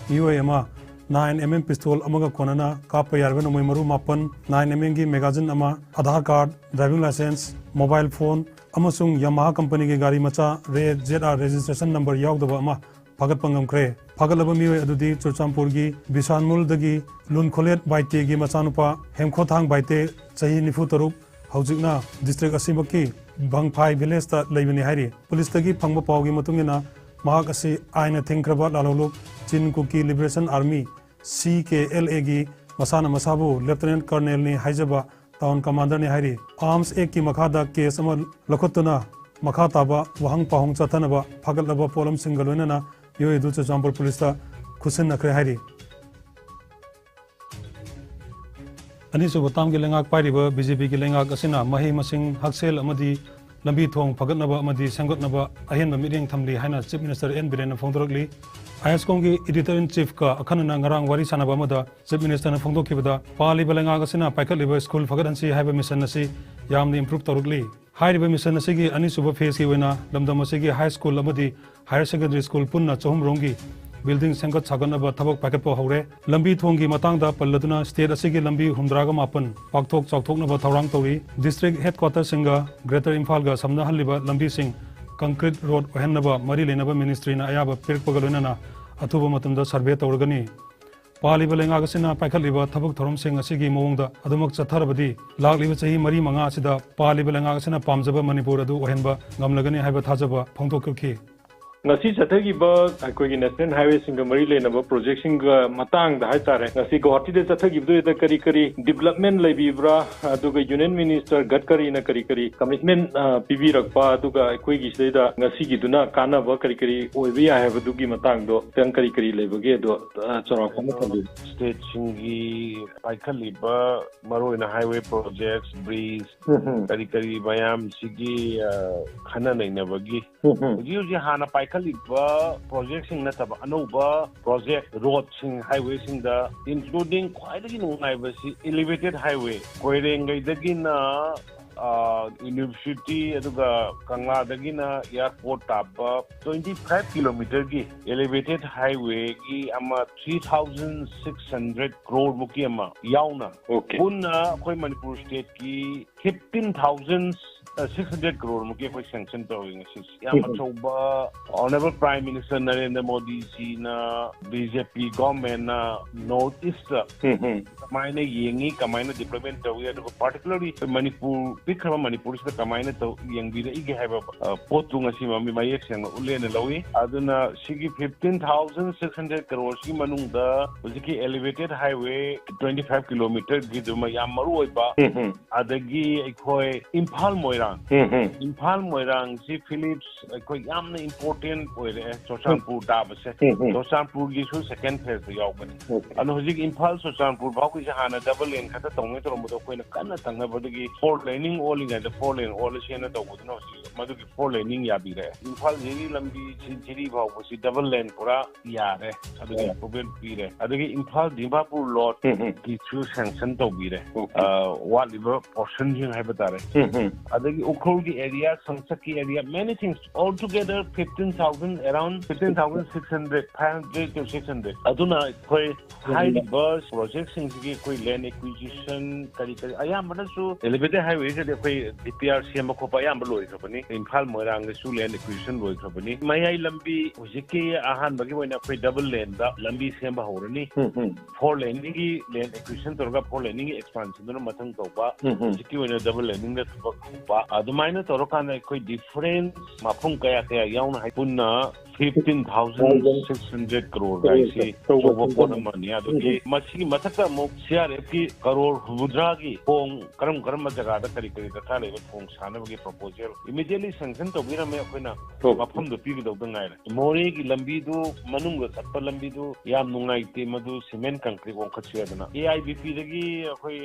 ꯃꯤꯑꯣꯏ ꯑꯃ nine M M pistol ꯑꯃꯒ ꯀꯣꯟꯅꯅ ꯀꯥꯞꯄ ꯌꯥꯔꯕ ꯅꯣꯡꯃꯩ ꯃꯔꯨ ꯃꯥꯄꯟ, nine M M ꯒꯤ magazine ꯑꯃ, Aadhaar card, driving licence, mobile phone ꯑꯃꯁꯨꯡ Yamaha company ꯒꯤ ꯒꯥꯔꯤ ꯃꯆꯥ ꯔꯦ Z R registration number ꯌꯥꯎꯗꯕ ꯑꯃ ꯐꯥꯒꯠꯄ ꯉꯝꯈ꯭ꯔꯦ꯫ ꯐꯥꯒꯠꯂꯕ ꯃꯤꯑꯣꯏ ꯑꯗꯨꯗꯤ ꯆꯨꯔꯆꯥꯟꯄꯨꯔꯒꯤ ꯕꯤꯁꯥꯟꯃꯨꯜꯗꯒꯤ ꯂꯨꯟꯈꯣꯂꯦꯠ ꯕꯥꯏꯇꯦꯒꯤ ꯃꯆꯥꯅꯨꯄꯥ ꯍꯦꯝꯈꯣꯊꯥꯡ ꯕꯥꯏꯇꯦ, ꯆꯍꯤ ꯅꯤꯐꯨ ꯇꯔꯨꯛ, ꯍꯧꯖꯤꯛꯅ district ꯑꯁꯤꯃꯛꯀꯤ ꯕꯪꯐꯥꯏ village ꯇ ꯂꯩꯕꯅꯤ ꯍꯥꯏꯔꯤ꯫ ꯄꯨꯂꯤꯁꯇꯒꯤ ꯐꯪꯕ ꯄꯥꯎꯒꯤ ꯃꯇꯨꯡ ꯏꯟꯅ, ꯃꯍꯥꯛ ꯑꯁꯤ ꯑꯥꯏꯟꯅ ꯊꯤꯡꯈ꯭ꯔꯕ ꯂꯥꯜꯍꯧꯂꯨꯞ Chin Kuki Liberation Army, C K L A ꯒꯤ ꯃꯁꯥꯅ ꯃꯁꯥꯕꯨ Lieutenant Colonel ꯅꯤ ꯍꯥꯏꯖꯕ town commander ꯅꯤ ꯍꯥꯏꯔꯤ꯫ Arms Act ꯀꯤ ꯃꯈꯥꯗ case ꯑꯃ ꯂꯧꯈꯠꯇꯨꯅ ꯃꯈꯥ ꯇꯥꯕ ꯋꯥꯍꯪ ꯄꯥꯎꯍꯪ ꯆꯠꯊꯅꯕ ꯐꯥꯒꯠꯂꯕ ꯄꯣꯠꯂꯝꯁꯤꯡꯒ ꯂꯣꯏꯅꯅ ꯃꯤꯑꯣꯏ ꯑꯗꯨ ꯆꯨꯔꯆꯥꯟꯄꯨꯔ ꯄꯨꯂꯤꯁꯇ ꯈꯨꯠꯁꯤꯟꯅꯈ꯭ꯔꯦ ꯍꯥꯏꯔꯤ꯫ ꯑꯅꯤꯁꯨꯕ term ꯒꯤ ꯂꯩꯉꯥꯛ ꯄꯥꯏꯔꯤꯕ B J P ꯒꯤ ꯂꯩꯉꯥꯛ ꯑꯁꯤꯅ ꯃꯍꯩ ꯃꯁꯤꯡ, ꯍꯛꯁꯦꯜ ꯑꯃꯗꯤ ꯂꯝꯕꯤ ꯊꯣꯡ ꯐꯒꯠꯅꯕ ꯑꯃꯗꯤ ꯁꯦꯝꯒꯠꯅꯕ ꯑꯍꯦꯟꯕ ꯃꯤꯠꯌꯦꯡ ꯊꯝꯂꯤ ꯍꯥꯏꯅ Chief Minister N ꯕꯤꯔꯦꯟꯅ ꯐꯣꯡꯗꯣꯔꯛꯂꯤ꯫ IASCOM ꯒꯤ Editor in Chief ꯀ ꯑꯈꯟꯅꯅ ꯉꯔꯥꯡ ꯋꯥꯔꯤ ꯁꯥꯟꯅꯕ ꯑꯃꯗ Chief Minister ꯅ ꯐꯣꯡꯗꯣꯛꯈꯤꯕꯗ, ꯄꯥꯜꯂꯤꯕ ꯂꯩꯉꯥꯛ ꯑꯁꯤꯅ ꯄꯥꯏꯈꯠꯂꯤꯕ ꯁ꯭ꯀꯨꯜ ꯐꯒꯠꯍꯟꯁꯤ ꯍꯥꯏꯕ mission ꯑꯁꯤ ꯌꯥꯝꯅ improve ꯇꯧꯔꯛꯂꯤ꯫ ꯍꯥꯏꯔꯤꯕ mission ꯑꯁꯤꯒꯤ ꯑꯅꯤꯁꯨꯕ phase ꯀꯤ ꯑꯣꯏꯅ ꯂꯝꯗꯝ ꯑꯁꯤꯒꯤ high school ꯑꯃꯗꯤ higher secondary school ꯄꯨꯟꯅ ꯆꯍꯨꯝ ꯔꯣꯝꯒꯤ building ꯁꯦꯝꯒꯠ ꯁꯥꯒꯠꯅꯕ ꯊꯕꯛ ꯄꯥꯏꯈꯠꯄ ꯍꯧꯔꯦ꯫ ꯂꯝꯕꯤ ꯊꯣꯡꯒꯤ ꯃꯇꯥꯡꯗ ꯄꯜꯂꯗꯨꯅ, state ꯑꯁꯤꯒꯤ ꯂꯝꯕꯤ ꯍꯨꯝꯗ꯭ꯔꯥꯒ ꯃꯥꯄꯟ ꯄꯥꯛꯊꯣꯛ ꯆꯥꯎꯊꯣꯛꯅꯕ ꯊꯧꯔꯥꯡ ꯇꯧꯔꯤ꯫ District headquarter ꯁꯤꯡꯒ Greater ꯏꯝꯐꯥꯜꯒ ꯁꯝꯅꯍꯜꯂꯤꯕ ꯂꯝꯕꯤꯁꯤꯡ concrete road ꯑꯣꯏꯍꯟꯅꯕ ꯃꯔꯤ ꯂꯩꯅꯕ ministry ꯅ ꯑꯌꯥꯕ ꯄꯤꯔꯛꯄꯒ ꯂꯣꯏꯅꯅ ꯑꯊꯨꯕ ꯃꯇꯝꯗ survey ꯇꯧꯔꯒꯅꯤ꯫ ꯄꯥꯜꯂꯤꯕ ꯂꯩꯉꯥꯛ ꯑꯁꯤꯅ ꯄꯥꯏꯈꯠꯂꯤꯕ ꯊꯕꯛ ꯊꯧꯔꯝꯁꯤꯡ ꯑꯁꯤꯒꯤ ꯃꯑꯣꯡꯗ ꯑꯗꯨꯃꯛ ꯆꯠꯊꯔꯕꯗꯤ, ꯂꯥꯛꯂꯤꯕ ꯆꯍꯤ ꯃꯔꯤ ꯃꯉꯥ ꯑꯁꯤꯗ ꯄꯥꯜꯂꯤꯕ ꯂꯩꯉꯥꯛ ꯑꯁꯤꯅ ꯄꯥꯝꯖꯕ ꯃꯅꯤꯄꯨꯔ ꯑꯗꯨ ꯑꯣꯏꯍꯟꯕ ꯉꯝꯂꯒꯅꯤ ꯍꯥꯏꯕ ꯊꯥꯖꯕ ꯐꯣꯡꯗꯣꯛꯈꯤ꯫ ꯉꯁꯤ ꯆꯠꯊꯈꯤꯕ ꯑꯩꯈꯣꯏꯒꯤ national highway ꯁꯤꯡꯒ ꯃꯔꯤ ꯂꯩꯅꯕ project ꯁꯤꯡꯒ ꯃꯇꯥꯡꯗ ꯍꯥꯏꯇꯥꯔꯦ, ꯉꯁꯤ ꯒꯨꯋꯥꯍꯥꯇꯤꯗ ꯆꯠꯊꯈꯤꯕꯗꯨꯗ ꯀꯔꯤ ꯀꯔꯤ development ꯂꯩꯕꯤꯕ꯭ꯔꯥ, ꯑꯗꯨꯒ Union Minister ꯒꯗꯀꯔꯤꯅ ꯀꯔꯤ ꯀꯔꯤ commitment, ꯑ, ꯄꯤꯕꯤꯔꯛꯄ, ꯑꯗꯨꯒ ꯑꯩꯈꯣꯏꯒꯤ ꯁꯤꯗꯩꯗ ꯉꯁꯤꯒꯤꯗꯨꯅ ꯀꯥꯟꯅꯕ ꯀꯔꯤ ꯀꯔꯤ ꯑꯣꯏꯕ ꯌꯥꯏ ꯍꯥꯏꯕꯗꯨꯒꯤ ꯃꯇꯥꯡꯗꯣ ꯈꯤꯇꯪ ꯀꯔꯤ ꯀꯔꯤ ꯂꯩꯕꯒꯦ ꯑꯗꯣ, ꯑ, ꯆꯥꯎꯔꯥꯛꯄ ꯑꯃ ꯊꯝꯕꯤꯌꯨ꯫ State ꯁꯤꯡꯒꯤ ꯄꯥꯏꯈꯠꯂꯤꯕ ꯃꯔꯨꯑꯣꯏꯅ highway projects, bridge, ꯎꯝ, ꯎꯝ꯫ ꯀꯔꯤ ꯀꯔꯤ ꯃꯌꯥꯝꯁꯤꯒꯤ, ꯑ, ꯈꯟꯅ ꯅꯩꯅꯕꯒꯤ ꯎꯝ, ꯎꯝ꯫ ꯍꯧꯖꯤꯛ ꯍꯧꯖꯤꯛ ꯍꯥꯟꯅ ꯄꯥꯏꯈꯠꯂꯤꯕ project ꯁꯤꯡ ꯅꯠꯇꯕ ꯑꯅꯧꯕ project, road ꯁꯤꯡ, highway ꯁꯤꯡꯗ, including ꯈ꯭ꯋꯥꯏꯗꯒꯤ ꯅꯨꯡꯉꯥꯏꯕꯁꯤ elevated highway, ꯀꯣꯏꯔꯦꯡꯒꯩꯗꯒꯤꯅ ꯌꯨꯅꯤꯚꯔꯁꯤꯇꯤ ꯑꯗꯨꯒ ꯀꯪꯂꯥꯗꯒꯤꯅ ꯑꯦꯌꯥꯔꯄꯣꯔꯠ ꯇꯥꯕ twenty five kilometerꯒꯤ elevated highwayꯒꯤ ꯑꯃ three thousand six hundred crore ꯃꯨꯛꯀꯤ ꯑꯃ ꯌꯥꯎꯅ, Okay. ꯄꯨꯟꯅ ꯑꯩꯈꯣꯏ Manipur stateꯀꯤ fifteen thousand six hundred crore ꯃꯨꯛꯀꯤ ꯑꯩꯈꯣꯏ sanction ꯇꯧꯔꯤ ꯉꯁꯤꯁꯦ꯫ ꯌꯥꯝ ꯎꯝ. ꯑꯆꯧꯕ Honourable Prime Minister Narendra ꯃꯣꯗꯤꯖꯤꯅ, BJP governmentꯅ North Eastꯇ ꯎꯝ, ꯎꯝ. ꯀꯃꯥꯏꯅ ꯌꯦꯡꯉꯤ, ꯀꯃꯥꯏꯅ development ꯇꯧꯏ, ꯑꯗꯨꯒ particularly ꯃꯅꯤꯄꯨꯔ, ꯄꯤꯛꯈ꯭ꯔꯕ ꯃꯅꯤꯄꯨꯔꯁꯤꯗ ꯀꯃꯥꯏꯅ ꯇꯧ-, ꯌꯦꯡꯕꯤꯔꯛꯏꯒꯦ ꯍꯥꯏꯕ, ꯑ, ꯄꯣꯠꯇꯨ ꯉꯁꯤ ꯃꯃꯤ ꯃꯌꯦꯛ ꯁꯦꯡꯅ ꯎꯠꯂꯦꯅ ꯂꯧꯏ꯫ ꯑꯗꯨꯅ ꯁꯤꯒꯤ fifteen thousand six hundred crore ꯁꯤꯒꯤ ꯃꯅꯨꯡꯗ ꯍꯧꯖꯤꯛꯀꯤ elevated highway twenty five kilometerꯒꯤꯗꯨꯃ ꯌꯥꯝ ꯃꯔꯨ ꯑꯣꯏꯕ, ꯎꯝ, ꯎꯝ. ꯑꯗꯒꯤ ꯑꯩꯈꯣꯏ ꯏꯝꯐꯥꯜ ꯃꯣꯏꯔꯥꯡ, ꯎꯝ, ꯎꯝ. ꯏꯝꯐꯥꯜ ꯃꯣꯏꯔꯥꯡꯁꯤ Philips ꯑꯩꯈꯣꯏ ꯌꯥꯝꯅ important ꯑꯣꯏꯔꯛꯑꯦ ꯆꯨꯔꯆꯥꯟꯄꯨꯔ ꯇꯥꯕꯁꯦ꯫ ꯎꯝ, ꯎꯝ. ꯆꯨꯔꯆꯥꯟꯄꯨꯔꯒꯤꯁꯨ second phaseꯇ ꯌꯥꯎꯕꯅꯤ꯫ Okay. ꯑꯗꯣ ꯍꯧꯖꯤꯛ ꯏꯝꯐꯥꯜ ꯆꯨꯔꯆꯥꯟꯄꯨꯔ ꯐꯥꯎꯒꯤꯁꯦ ꯍꯥꯟꯅ double lane ꯈꯛꯇ ꯇꯧꯅꯤ ꯇꯧꯔꯝꯕꯗꯣ ꯑꯩꯈꯣꯏꯅ ꯀꯟꯅ ꯇꯛꯅꯕꯗꯒꯤ four laning ꯑꯣꯜꯂꯤꯉꯩꯗ four lane ꯑꯣꯜꯂꯁꯦꯅ ꯇꯧꯕꯗꯨꯅ ꯍꯧꯖꯤꯛ ꯃꯗꯨꯒꯤ four laning ꯌꯥꯕꯤꯔꯦ꯫ ꯏꯝꯐꯥꯜ ꯖꯤꯔꯤ ꯂꯝꯕꯤ ꯁꯤ ꯖꯤꯔꯤ ꯐꯥꯎꯕꯁꯤ double lane ꯄꯨꯔꯥ ꯌꯥꯔꯦ, ꯑꯗꯨꯒꯤ ꯌꯥꯔꯦ. improvement ꯄꯤꯔꯦ꯫ ꯑꯗꯒꯤ ꯏꯝꯐꯥꯜ ꯗꯤꯃꯥꯄꯨꯔ road ꯎꯝ, ꯎꯝ. ꯀꯤꯁꯨ sanction ꯇꯧꯕꯤꯔꯦ꯫ Okay. ꯑ, ꯋꯥꯠꯂꯤꯕ portionꯁꯤꯡ ꯍꯥꯏꯕ ꯇꯥꯔꯦ꯫ ꯎꯝ, ꯎꯝ. ꯑꯗꯒꯤ ꯎꯈ꯭ꯔꯨꯜꯒꯤ area, ꯁꯪꯁꯛꯀꯤ area, many things, altogether fifteen thousand, around fifteen thousand six hundred, five hundred to six hundred. ꯑꯗꯨꯅ ꯑꯩꯈꯣꯏ ꯍꯥꯏꯔꯤꯕ projectꯁꯤꯡꯁꯤꯒꯤ ꯑꯩꯈꯣꯏ land acquisition ꯀꯔꯤ ꯀꯔꯤ, ꯑꯌꯥꯝꯕꯅꯁꯨ elevated highwayꯁꯤꯗꯤ ꯑꯩꯈꯣꯏ DPR ꯁꯦꯝꯕ ꯈꯣꯠꯄ ꯑꯌꯥꯝꯕ ꯂꯣꯏꯈ꯭ꯔꯕꯅꯤ꯫ Imphal ꯃꯣꯏꯔꯥꯡꯒꯤꯁꯨ land acquisition ꯂꯣꯏꯈ꯭ꯔꯕꯅꯤ꯫ ꯃꯌꯥꯏ ꯂꯝꯕꯤ ꯍꯧꯖꯤꯛꯀꯤ ꯑꯍꯥꯟꯕꯒꯤ ꯑꯣꯏꯅ ꯑꯩꯈꯣꯏ double laneꯗ ꯂꯝꯕꯤ ꯁꯦꯝꯕ ꯍꯧꯔꯅꯤ꯫ ꯎꯝ, ꯎꯝ. Four laneꯒꯤ land acquisition ꯇꯧꯔꯒ four laneꯒꯤ expansionꯗꯨꯅ ꯃꯊꯪ ꯇꯧꯕ꯫ ꯎꯝ, ꯎꯝ. ꯍꯧꯖꯤꯛꯀꯤ ꯑꯣꯏꯅ double laneꯗ ꯊꯕꯛ ꯍꯧꯕ꯫ ꯑꯗꯨꯃꯥꯏꯅ ꯇꯧꯔꯀꯥꯟꯗ ꯑꯩꯈꯣꯏ different ꯃꯐꯝ ꯀꯌꯥ ꯀꯌꯥ ꯌꯥꯎꯅ ꯍꯥꯏ ꯄꯨꯟꯅ fifteen thousand six hundred crore ꯒꯥꯏꯁꯤ ꯑꯆꯧꯕ ꯑꯆꯧꯕ ꯄꯣꯠ ꯁꯦꯝꯖꯤꯟꯕ. ꯑꯃꯅꯤ꯫ ꯑꯗꯨꯒꯤ ꯎꯝ. ꯃꯁꯤꯒꯤ ꯃꯊꯛꯇ ꯑꯃꯨꯛ CRFꯀꯤ ꯀꯔꯣꯔ ꯍꯨꯝꯐꯨꯇꯔꯥꯒꯤ ꯊꯣꯡ ꯀꯔꯝ ꯀꯔꯝꯕ ꯖꯒꯥꯗ ꯀꯔꯤ ꯀꯔꯤ ꯗꯔꯀꯥꯔ ꯂꯩꯕ ꯊꯣꯡ ꯁꯥꯅꯕꯒꯤ proposal immediately sanction ꯇꯧꯕꯤꯔꯝꯃꯦ꯫ ꯑꯩꯈꯣꯏꯅ Okay. ꯃꯐꯝꯗꯣ ꯄꯤꯒꯗꯧꯗ ꯉꯥꯏꯔꯦ꯫ ꯃꯣꯔꯦꯒꯤ ꯂꯝꯕꯤꯗꯨ, ꯃꯅꯨꯡꯗ ꯆꯠꯄ ꯂꯝꯕꯤꯗꯨ ꯌꯥꯝ ꯅꯨꯡꯉꯥꯏꯇꯦ, ꯃꯗꯨ cement concrete ꯑꯣꯟꯈꯠꯁꯦ ꯍꯥꯏꯗꯅ꯫ AIBPꯗꯒꯤ ꯑꯩꯈꯣꯏ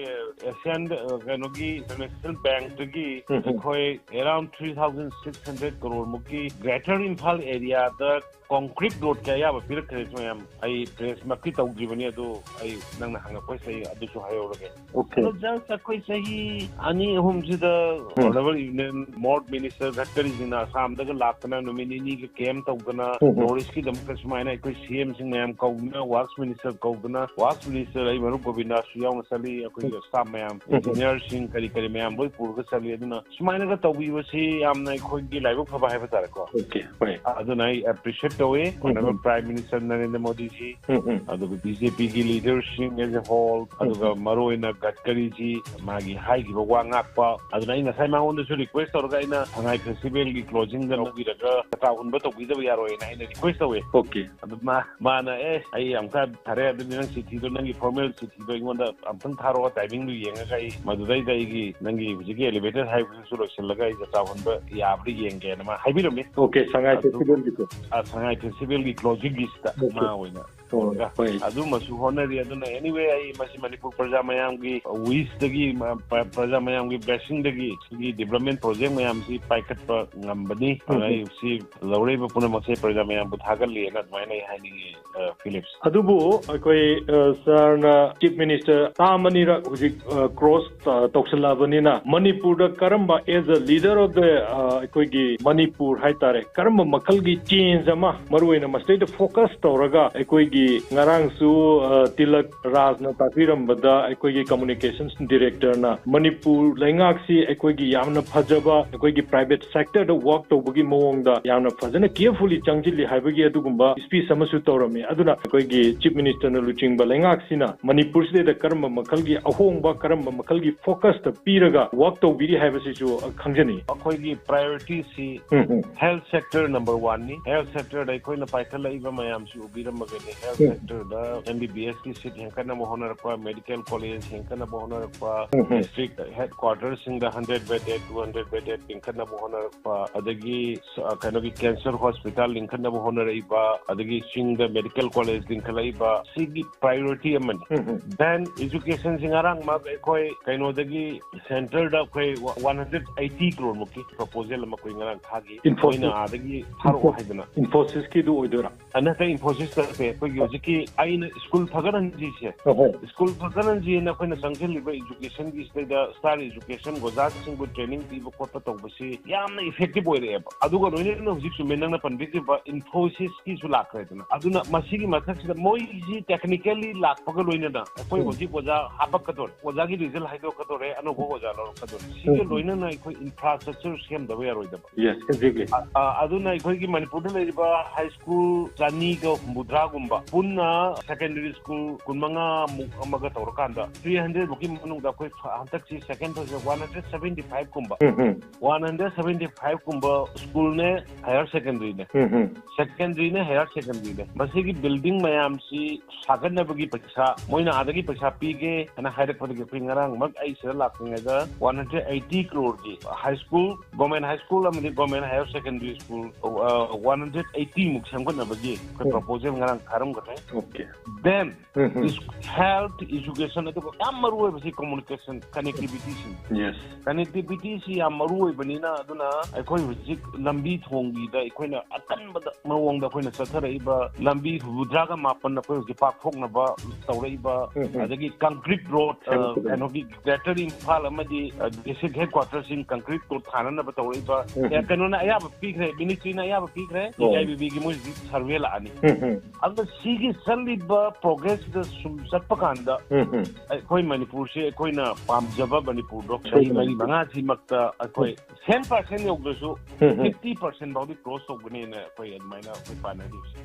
Asian, ꯑ, ꯀꯩꯅꯣꯒꯤ International Bankꯇꯒꯤ ꯎꯝ, ꯎꯝ. ꯑꯩꯈꯣꯏ around three thousand six hundred crore ꯃꯨꯛꯀꯤ Greater Imphal area ꯃꯌꯥꯝꯗ concrete road ꯀꯌꯥ ꯑꯌꯥꯕ ꯄꯤꯔꯛꯈ꯭ꯔꯦ ꯃꯌꯥꯝ꯫ ꯑꯩ press ꯃꯛꯇꯤ ꯇꯧꯗ꯭ꯔꯤꯕꯅꯤ, ꯑꯗꯨ ꯑꯩ ꯅꯪꯅ ꯍꯪꯉꯛꯄꯁꯤꯗ ꯑꯩ ꯑꯗꯨꯁꯨ ꯍꯥꯏꯍꯧꯔꯒꯦ꯫ Okay. ꯑꯗꯣ just ꯑꯩꯈꯣꯏ ꯆꯍꯤ ꯑꯅꯤ ꯑꯍꯨꯝꯁꯤꯗ ꯎꯝ꯫ Honourable Union MoRTH Minister ꯒꯗꯀꯔꯤꯁꯤꯅ ꯑꯁꯥꯝꯗꯒ ꯂꯥꯛꯇꯅ ꯅꯨꯃꯤꯠ ꯅꯤꯅꯤꯒ camp ꯇꯧꯗꯅ ꯎꯝ, ꯎꯝ꯫ North East ꯀꯤꯗꯃꯛꯇ ꯁꯨꯃꯥꯏꯅ ꯑꯩꯈꯣꯏ C M ꯁꯤꯡ ꯃꯌꯥꯝ ꯀꯧꯗꯅ, Works Minister ꯀꯧꯗꯅ, Works Minister ꯑꯩ ꯃꯔꯨꯞ ꯒꯣꯕꯤꯟꯗꯥꯁꯁꯨ ꯌꯥꯎꯅ ꯆꯠꯂꯤ, ꯑꯩꯈꯣꯏꯒꯤ staff ꯃꯌꯥꯝ, ꯎꯝ, ꯎꯝ꯫ Engineer ꯁꯤꯡ ꯀꯔꯤ ꯀꯔꯤ ꯃꯌꯥꯝ ꯂꯣꯏ ꯄꯨꯔꯒ ꯆꯠꯂꯤ꯫ ꯑꯗꯨꯅ ꯁꯨꯃꯥꯏꯅꯒ ꯇꯧꯕꯤꯕꯁꯤ ꯌꯥꯝꯅ ꯑꯩꯈꯣꯏꯒꯤ ꯂꯥꯏꯕꯛ ꯐꯕ ꯍꯥꯏꯕ ꯇꯥꯔꯦꯀꯣ꯫ Okay, ꯍꯣꯏ꯫ ꯑꯗꯨꯅ ꯑꯩ appreciate ꯇꯧꯏ, ꯎꯝ, Honourable ꯎꯝ꯫ Prime Minister ꯅꯔꯦꯟꯗ꯭ꯔ ꯃꯣꯗꯤꯖꯤ, ꯎꯝ, ꯎꯝ꯫ ꯑꯗꯨꯒ B J P ꯒꯤ leader ꯁꯤꯡ as a whole, ꯎꯝ, ꯑꯗꯨꯒ ꯎꯝ꯫ ꯃꯔꯨꯑꯣꯏꯅ ꯒꯗꯀꯔꯤꯖꯤ, ꯃꯥꯒꯤ ꯍꯥꯏꯈꯤꯕ ꯋꯥ ꯉꯥꯛꯄ꯫ ꯑꯗꯨꯅ ꯑꯩ ꯉꯁꯥꯏ ꯃꯉꯣꯟꯗꯁꯨ request ꯇꯧꯔꯒ ꯑꯩꯅ ꯁꯉꯥꯏ festival ꯒꯤ closing ꯗ ꯂꯧꯕꯤꯔꯒ ꯆꯥꯛ ꯍꯨꯟꯕ ꯇꯧꯕꯤꯗꯕ ꯌꯥꯔꯣꯏꯅ ꯑꯩꯅ request ꯇꯧꯏ꯫ Okay꯫ ꯑꯗꯨ ꯃꯥ, ꯃꯥꯅ, "ꯑꯦ, ꯑꯩ ꯑꯃꯨꯛꯇ ꯐꯔꯦ, ꯑꯗꯨꯗꯤ ꯅꯪ ꯆꯤꯊꯤꯗꯣ, ꯅꯪꯒꯤ formal ꯆꯤꯊꯤꯗꯣ ꯑꯩꯉꯣꯟꯗ ꯑꯝꯇꯪ ꯊꯥꯔꯛꯑꯣ, timing ꯗꯨ ꯌꯦꯡꯉꯒ ꯑꯩ ꯃꯗꯨꯗꯩꯗ ꯑꯩꯒꯤ, ꯅꯪꯒꯤ ꯍꯧꯖꯤꯛꯀꯤ elevated ꯍꯥꯏꯕꯗꯨꯁꯨ ꯂꯣꯏꯁꯤꯜꯂꯒ ꯑꯩ ꯆꯥꯛ ꯍꯨꯟꯕ ꯌꯥꯕ꯭ꯔꯥ ꯌꯦꯡꯒꯦꯅ" ꯃꯥ ꯍꯥꯏꯕꯤꯔꯝꯃꯤ꯫ Okay, ꯁꯉꯥꯏ ꯑꯗꯨ festival ꯒꯤꯀꯣ? ꯑ, ꯁꯉꯥꯏ festival ꯒꯤ closing ꯒꯤꯁꯤꯗ Okay꯫ ꯃꯥ ꯑꯣꯏꯅ ꯑꯣ, ꯇꯧꯔꯒ ꯍꯣꯏ꯫ ꯑꯗꯨꯃꯁꯨ ꯍꯣꯠꯅꯔꯤ꯫ ꯑꯗꯨꯅ anyway, ꯑꯩ ꯃꯁꯤ ꯃꯅꯤꯄꯨꯔ ꯄ꯭ꯔꯖꯥ ꯃꯌꯥꯝꯒꯤ wish ꯇꯒꯤ, ꯃ-, ꯄ-, ꯄ꯭ꯔꯖꯥ ꯃꯌꯥꯝꯒꯤ blessing ꯗꯒꯤ ꯁꯤꯒꯤ development project ꯃꯌꯥꯝꯁꯤ ꯄꯥꯏꯈꯠꯄ ꯉꯝꯕꯅꯤ꯫ ꯎꯝ, ꯎꯝ꯫ ꯑꯗꯨꯅ ꯑꯩ ꯁꯤ ꯂꯧꯔꯛꯏꯕ ꯄꯨꯝꯅꯃꯛꯁꯦ ꯄ꯭ꯔꯖꯥ ꯃꯌꯥꯝꯕꯨ ꯊꯥꯒꯠꯂꯦꯅ ꯑꯗꯨꯃꯥꯏꯅ ꯑꯩ ꯍꯥꯏꯅꯤꯡꯉꯤ, ꯑ, ꯐꯤꯂꯤꯞꯁ꯫ ꯑꯗꯨꯕꯨ ꯑꯩꯈꯣꯏ, ꯑ, ꯁꯥꯔꯅ Chief Minister term ꯑꯅꯤꯔꯛ ꯍꯧꯖꯤꯛ, ꯑ, cross, ꯑ, ꯇꯧꯁꯜꯂꯛꯑꯕꯅꯤꯅ, ꯃꯅꯤꯄꯨꯔꯗ ꯀꯔꯝꯕ, as a leader of the, ꯑ, ꯑꯩꯈꯣꯏꯒꯤ ꯃꯅꯤꯄꯨꯔ ꯍꯥꯏꯇꯥꯔꯦ, ꯀꯔꯝꯕ ꯃꯈꯜꯒꯤ change ꯑꯃ, ꯃꯔꯨꯑꯣꯏꯅ ꯃꯁꯤꯗꯩꯗ focus ꯇꯧꯔꯒ, ꯑꯩꯈꯣꯏꯒꯤ ꯉꯔꯥꯡꯁꯨ, ꯑ, ꯇꯤꯂꯛ ꯔꯥꯖꯅ ꯇꯥꯛꯄꯤꯔꯝꯕꯗ, ꯑꯩꯈꯣꯏꯒꯤ communications director ꯅ ꯃꯅꯤꯄꯨꯔ ꯂꯩꯉꯥꯛꯁꯤ ꯑꯩꯈꯣꯏꯒꯤ ꯌꯥꯝꯅ ꯐꯖꯕ, ꯑꯩꯈꯣꯏꯒꯤ private sector ꯗ work ꯇꯧꯕꯒꯤ ꯃꯑꯣꯡꯗ ꯌꯥꯝꯅ ꯐꯖꯅ carefully ꯆꯪꯁꯤꯜꯂꯤ ꯍꯥꯏꯕꯒꯤ ꯑꯗꯨꯒꯨꯝꯕ speech ꯑꯃꯁꯨ ꯇꯧꯔꯝꯃꯤ꯫ ꯑꯗꯨꯅ ꯑꯩꯈꯣꯏꯒꯤ Chief Minister ꯅ ꯂꯨꯆꯤꯡꯕ ꯂꯩꯉꯥꯛꯁꯤꯅ ꯃꯅꯤꯄꯨꯔꯁꯤꯗꯩꯗ ꯀꯔꯝꯕ ꯃꯈꯜꯒꯤ ꯑꯍꯣꯡꯕ, ꯀꯔꯝꯕ ꯃꯈꯜꯒꯤ focus ꯇ ꯄꯤꯔꯒ work ꯇꯧꯕꯤꯔꯤ ꯍꯥꯏꯕꯁꯤꯁꯨ, ꯑ, ꯈꯪꯖꯅꯤꯡꯉꯤ꯫ ꯑꯩꯈꯣꯏꯒꯤ priority ꯁꯤ ꯎꯝ, ꯎꯝ꯫ Health sector number one ꯅꯤ꯫ Health sector ꯗ ꯑꯩꯈꯣꯏꯅ ꯄꯥꯏꯈꯠꯂꯛꯏꯕ ꯃꯌꯥꯝꯁꯤ ꯎꯕꯤꯔꯝꯃꯒꯅꯤ꯫ ꯎꯝ꯫ Sector ꯗ M B B S ꯀꯤ seat ꯍꯦꯟꯒꯠꯅꯕ ꯍꯣꯠꯅꯔꯛꯄ, medical college ꯍꯦꯟꯒꯠꯅꯕ ꯍꯣꯠꯅꯔꯛꯄ, ꯎꯝ, ꯎꯝ꯫ District headquarters ꯁꯤꯡꯗ hundred bedded, two hundred bedded ꯂꯤꯡꯈꯠꯅꯕ ꯍꯣꯠꯅꯔꯛꯄ, ꯑꯗꯒꯤ ꯁ-, ꯀꯩꯅꯣꯒꯤ cancer hospital ꯂꯤꯡꯈꯠꯅꯕ ꯍꯣꯠꯅꯔꯛꯏꯕ, ꯑꯗꯒꯤ ꯆꯤꯡꯗ medical college ꯂꯤꯡꯈꯠꯂꯛꯏꯕ, ꯁꯤꯒꯤ priority ꯑꯃꯅꯤ꯫ ꯎꯝ, ꯎꯝ꯫ Then education ꯁꯤ ꯉꯔꯥꯡꯃꯛ ꯑꯩꯈꯣꯏ ꯀꯩꯅꯣꯗꯒꯤ centre ꯗ ꯑꯩꯈꯣꯏ one hundred eighty crore ꯃꯨꯛꯀꯤ proposal ꯑꯃ ꯑꯩꯈꯣꯏ ꯉꯔꯥꯡ ꯊꯥꯈꯤ꯫ Infosys꯫ ꯃꯣꯏꯅ ꯑꯥꯗꯒꯤ ꯊꯥꯔꯛꯑꯣ Info-, ꯍꯥꯏꯗꯅ꯫ Infosys ꯀꯤꯗꯨ ꯑꯣꯏꯗꯣꯏꯔꯥ? ꯑ, ꯅꯠꯇꯦ, Infosys ꯅꯠꯇꯦ, ꯑꯩꯈꯣꯏꯒꯤ ꯍꯧꯖꯤꯛꯀꯤ ꯑꯩꯅ ꯁ꯭ꯀꯨꯜ ꯐꯒꯠꯍꯟꯁꯤꯁꯦ꯫ ꯑꯍꯣ꯫ ꯁ꯭ꯀꯨꯜ ꯐꯒꯠꯍꯟꯁꯤꯅ ꯑꯩꯈꯣꯏꯅ ꯆꯪꯁꯤꯜꯂꯤꯕ education ꯒꯤ ꯁꯤꯗꯩꯗ star education ꯑꯣꯖꯥꯁꯤꯡꯕꯨ training ꯄꯤꯕ ꯈꯣꯠꯄ ꯇꯧꯕꯁꯤ ꯌꯥꯝꯅ effective ꯑꯣꯏꯔꯛꯑꯦꯕ꯫ ꯑꯗꯨꯒ ꯂꯣꯏꯅꯅ ꯍꯧꯖꯤꯛ ꯆꯨꯝꯃꯦ ꯅꯪꯅ ꯄꯟꯕꯤꯈꯤꯕ Infosys ꯀꯤꯁꯨ ꯂꯥꯛꯈ꯭ꯔꯦꯗꯅ꯫ ꯑꯗꯨꯅ ꯃꯁꯤꯒꯤ ꯃꯊꯛꯁꯤꯗ ꯃꯣꯏꯁꯤ technically ꯂꯥꯛꯄꯒ ꯂꯣꯏꯅꯅ ꯑꯩꯈꯣꯏ ꯎꯝ꯫ ꯍꯧꯖꯤꯛ ꯑꯣꯖꯥ ꯍꯥꯄꯛꯀꯗꯣꯔꯦ, ꯑꯣꯖꯥꯒꯤ result ꯍꯥꯏꯗꯣꯛꯀꯗꯣꯔꯦ, ꯑꯅꯧꯕ ꯑꯣꯖꯥ ꯂꯧꯔꯛꯀꯗꯣꯔꯦ꯫ ꯁꯤꯒ ꯎꯝ꯫ ꯂꯣꯏꯅꯅ ꯑꯩꯈꯣꯏ infrastructure ꯁꯦꯝꯗꯕ ꯌꯥꯔꯣꯏꯗꯕ꯫ Yes, exactly. ꯑ, ꯑ, ꯑꯗꯨꯅ ꯑꯩꯈꯣꯏꯒꯤ ꯃꯅꯤꯄꯨꯔꯗ ꯂꯩꯔꯤꯕ high school ꯆꯅꯤꯒ ꯍꯨꯝꯐꯨꯇꯔꯥꯒꯨꯝꯕ, ꯄꯨꯟꯅ secondary school ꯀꯨꯟꯃꯉꯥ ꯃꯨꯛ ꯑꯃꯒ ꯇꯧꯔꯀꯥꯟꯗ three hundred ꯃꯨꯛꯀꯤ ꯃꯅꯨꯡꯗ ꯑꯩꯈꯣꯏ ꯐ-, ꯍꯟꯗꯛꯁꯤ second phase one hundred seventy five ꯀꯨꯝꯕ, ꯎꯝ, ꯎꯝ꯫ One hundred seventy five ꯀꯨꯝꯕ school ꯅꯦ, higher secondary ꯅꯦ꯫ ꯎꯝ, ꯎꯝ꯫ Secondary ꯅꯦ, higher secondary ꯅꯦ꯫ ꯃꯁꯤꯒꯤ building ꯃꯌꯥꯝꯁꯤ ꯁꯥꯒꯠꯅꯕꯒꯤ ꯄꯩꯁꯥ, ꯃꯣꯏꯅ ꯑꯥꯗꯒꯤ ꯄꯩꯁꯥ ꯄꯤꯒꯦ ꯍꯥꯏꯅ ꯍꯥꯏꯔꯛꯄꯗꯒꯤ ꯑꯩꯈꯣꯏ ꯉꯔꯥꯡꯃꯛ ꯑꯩ ꯁꯤꯗ ꯂꯥꯛꯇ꯭ꯔꯤꯉꯩꯗ one hundred eighty crore ꯒꯤ high school, government high school ꯑꯃꯗꯤ government higher secondary school, ꯑ, one hundred eighty ꯃꯨꯛ ꯁꯦꯝꯒꯠꯅꯕꯒꯤ ꯑꯩꯈꯣꯏ ꯎꯝ꯫ Proposal ꯉꯔꯥꯡ ꯊꯥꯔꯝꯈ꯭ꯔꯦ꯫ Okay. Then, um, um. Is-, health, education, ꯑꯗꯨꯒ ꯌꯥꯝ ꯃꯔꯨ ꯑꯣꯏꯕꯁꯤ communication, connectivity ꯁꯤꯅꯤ꯫ Yes. Connectivity ꯁꯤ ꯌꯥꯝ ꯃꯔꯨ ꯑꯣꯏꯕꯅꯤꯅ, ꯑꯗꯨꯅ ꯑꯩꯈꯣꯏ ꯍꯧꯖꯤꯛ ꯂꯝꯕꯤ ꯊꯣꯡꯒꯤꯗ ꯑꯩꯈꯣꯏꯅ ꯑꯀꯟꯕꯗ ꯃꯑꯣꯡꯗ ꯑꯩꯈꯣꯏꯅ ꯆꯠꯊꯔꯛꯏꯕ ꯂꯝꯕꯤ ꯍꯨꯝꯐꯨꯇꯔꯥꯒ ꯃꯥꯄꯟ ꯑꯩꯈꯣꯏ ꯍꯧꯖꯤꯛ ꯄꯥꯛꯊꯣꯛꯅꯕ ꯇꯧꯔꯛꯏꯕ, ꯎꯝ, ꯎꯝ꯫ ꯑꯗꯒꯤ concrete road, ꯑ, ꯁꯦꯝꯒꯠꯄꯗꯣ꯫ ꯀꯩꯅꯣꯒꯤ Greater ꯏꯝꯐꯥꯜ ꯑꯃꯗꯤ, ꯑ, district headquarters ꯁꯤꯡ concrete road ꯊꯥꯅꯅꯕ ꯇꯧꯔꯛꯏꯕ, ꯎꯝ, ꯑꯦ, ꯎꯝ꯫ ꯀꯩꯅꯣꯅ ꯑꯌꯥꯕ ꯄꯤꯈ꯭ꯔꯦ, ministry ꯅ ꯑꯌꯥꯕ ꯄꯤꯈ꯭ꯔꯦ, ꯑꯣ꯫ D I B B ꯒꯤ ꯃꯣꯏ ꯍꯧꯖꯤꯛ survey ꯂꯥꯛꯑꯅꯤ꯫ ꯎꯝ, ꯎꯝ꯫ ꯑꯗꯨꯅ ꯁꯤꯒꯤ ꯆꯠꯂꯤꯕ progress ꯁꯤꯗ ꯁꯨꯝ ꯆꯠꯄ ꯀꯥꯟꯗ ꯎꯝ, ꯎꯝ꯫ ꯑꯩꯈꯣꯏ ꯃꯅꯤꯄꯨꯔꯁꯤ ꯑꯩꯈꯣꯏꯅ ꯄꯥꯝꯖꯕ ꯃꯅꯤꯄꯨꯔꯗꯣ ꯆꯍꯤ ꯁꯣꯏꯗꯅ꯫ ꯃꯔꯤ ꯃꯉꯥꯁꯤꯃꯛꯇ ꯑꯩꯈꯣꯏ ꯎꯝ꯫ Ten percent ꯌꯧꯗ꯭ꯔꯁꯨ ꯎꯝ, ꯎꯝ꯫ Fifty percent ꯐꯥꯎꯗꯤ cross ꯇꯧꯒꯅꯤꯅ ꯑꯩꯈꯣꯏ ꯑꯗꯨꯃꯥꯏꯅ ꯑꯩꯈꯣꯏ ꯄꯥꯅꯔꯤꯕꯁꯦ꯫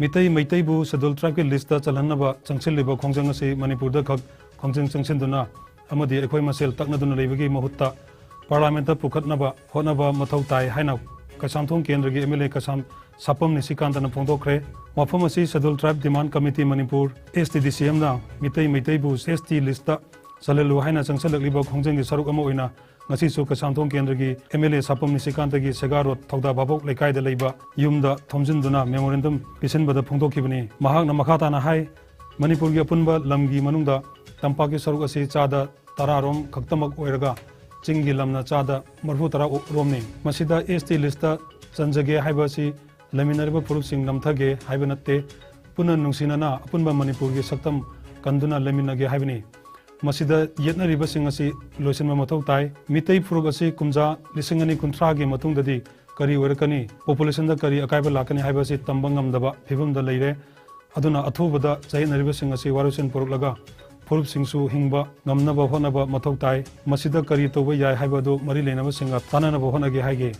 ꯃꯤꯇꯩ ꯃꯩꯇꯩꯕꯨ Scheduled Tribe ꯀꯤ list ꯇ ꯆꯜꯍꯟꯅꯕ ꯆꯪꯁꯤꯜꯂꯤꯕ ꯈꯣꯡꯖꯪ ꯑꯁꯤ ꯃꯅꯤꯄꯨꯔꯗ ꯈꯛ ꯈꯣꯡꯖꯪ ꯆꯪꯁꯤꯟꯗꯨꯅ ꯑꯃꯗꯤ ꯑꯩꯈꯣꯏ ꯃꯁꯦꯜ ꯇꯛꯅꯗꯨꯅ ꯂꯩꯕꯒꯤ ꯃꯍꯨꯠꯇ Parliament ꯇ ꯄꯨꯈꯠꯅꯕ ꯍꯣꯠꯅꯕ ꯃꯊꯧ ꯇꯥꯏ ꯍꯥꯏꯅ ꯀꯩꯁꯥꯝꯊꯣꯡ ꯀꯦꯟꯗ꯭ꯔꯒꯤ M L A ꯀꯩꯁꯥꯝ ꯁꯥꯄꯝ ꯅꯤꯁꯤꯀꯥꯟꯇꯅ ꯐꯣꯡꯗꯣꯛꯈ꯭ꯔꯦ꯫ ꯋꯥꯐꯝ ꯑꯁꯤ Scheduled Tribe Demand Committee Manipur, S T D C Mꯅ Meitei ꯃꯩꯇꯩꯕꯨ S T listꯇ ꯆꯜꯍꯜꯂꯨ ꯍꯥꯏꯅ ꯆꯪꯁꯤꯜꯂꯛꯂꯤꯕ ꯈꯣꯡꯖꯪꯒꯤ ꯁꯔꯨꯛ ꯑꯃ ꯑꯣꯏꯅ ꯉꯁꯤꯁꯨ ꯀꯩꯁꯥꯝꯊꯣꯡ ꯀꯦꯟꯗ꯭ꯔꯒꯤ M L A ꯁꯥꯄꯝ ꯅꯤꯁꯤꯀꯥꯟꯇꯒꯤ ꯁꯦꯒꯥ ꯔꯣꯗ ꯊꯧꯗꯥ ꯚꯥꯕꯣꯛ ꯂꯩꯀꯥꯏꯗ ꯂꯩꯕ ꯌꯨꯝꯗ ꯊꯣꯝꯖꯤꯟꯗꯨꯅ memorandum ꯄꯤꯁꯤꯟꯕꯗ ꯐꯣꯡꯗꯣꯛꯈꯤꯕꯅꯤ꯫ ꯃꯍꯥꯛꯅ ꯃꯈꯥ ꯇꯥꯅ ꯍꯥꯏ, ꯃꯅꯤꯄꯨꯔꯒꯤ ꯑꯄꯨꯟꯕ ꯂꯝꯒꯤ ꯃꯅꯨꯡꯗ ꯇꯝꯄꯥꯛꯀꯤ ꯁꯔꯨꯛ ꯑꯁꯤ ꯆꯥꯗ ꯇꯔꯥ ꯔꯣꯝ ꯈꯛꯇꯃꯛ ꯑꯣꯏꯔꯒ ꯆꯤꯡꯒꯤ ꯂꯝꯅ ꯆꯥꯗ ꯃꯔꯤꯐꯨ ꯇꯔꯥ ꯔꯣꯝꯅꯤ꯫ ꯃꯁꯤꯗ S T listꯇ ꯆꯟꯖꯒꯦ ꯍꯥꯏꯕ ꯑꯁꯤ ꯂꯩꯃꯤꯟꯅꯔꯤꯕ ꯐꯨꯔꯨꯞꯁꯤꯡ ꯅꯝꯊꯒꯦ ꯍꯥꯏꯕ ꯅꯠꯇꯦ, ꯄꯨꯟꯅ ꯅꯨꯡꯁꯤꯅꯅ ꯑꯄꯨꯟꯕ ꯃꯅꯤꯄꯨꯔꯒꯤ ꯁꯛꯇꯝ ꯀꯟꯗꯨꯅ ꯂꯩꯃꯤꯟꯅꯒꯦ ꯍꯥꯏꯕꯅꯤ꯫ ꯃꯁꯤꯗ ꯌꯦꯠꯅꯔꯤꯕꯁꯤꯡ ꯑꯁꯤ ꯂꯣꯏꯁꯤꯟꯕ ꯃꯊꯧ ꯇꯥꯏ꯫ ꯃꯤꯇꯩ ꯐꯨꯔꯨꯞ ꯑꯁꯤ ꯀꯨꯝꯖꯥ ꯂꯤꯁꯤꯡ ꯑꯅꯤ ꯀꯨꯟꯊ꯭ꯔꯥꯒꯤ ꯃꯇꯨꯡꯗꯗꯤ ꯀꯔꯤ ꯑꯣꯏꯔꯛꯀꯅꯤ, populationꯗ ꯀꯔꯤ ꯑꯀꯥꯏꯕ ꯂꯥꯛꯀꯅꯤ ꯍꯥꯏꯕ ꯑꯁꯤ ꯇꯝꯕ ꯉꯝꯗꯕ ꯐꯤꯕꯝꯗ ꯂꯩꯔꯦ꯫ ꯑꯗꯨꯅ ꯑꯊꯨꯕꯗ ꯆꯌꯦꯠꯅꯔꯤꯕꯁꯤꯡ ꯑꯁꯤ ꯋꯥꯔꯣꯏꯁꯤꯟ ꯄꯨꯔꯛꯂꯒ ꯐꯨꯔꯨꯞꯁꯤꯡꯁꯨ ꯍꯤꯡꯕ ꯉꯝꯅꯕ ꯍꯣꯠꯅꯕ ꯃꯊꯧ ꯇꯥꯏ꯫ ꯃꯁꯤꯗ ꯀꯔꯤ ꯇꯧꯕ ꯌꯥꯏ ꯍꯥꯏꯕ ꯑꯗꯨ ꯃꯔꯤ ꯂꯩꯅꯕꯁꯤꯡꯒ ꯇꯥꯟꯅꯅꯕ ꯍꯣꯠꯅꯒꯦ ꯍꯥꯏꯈꯤ꯫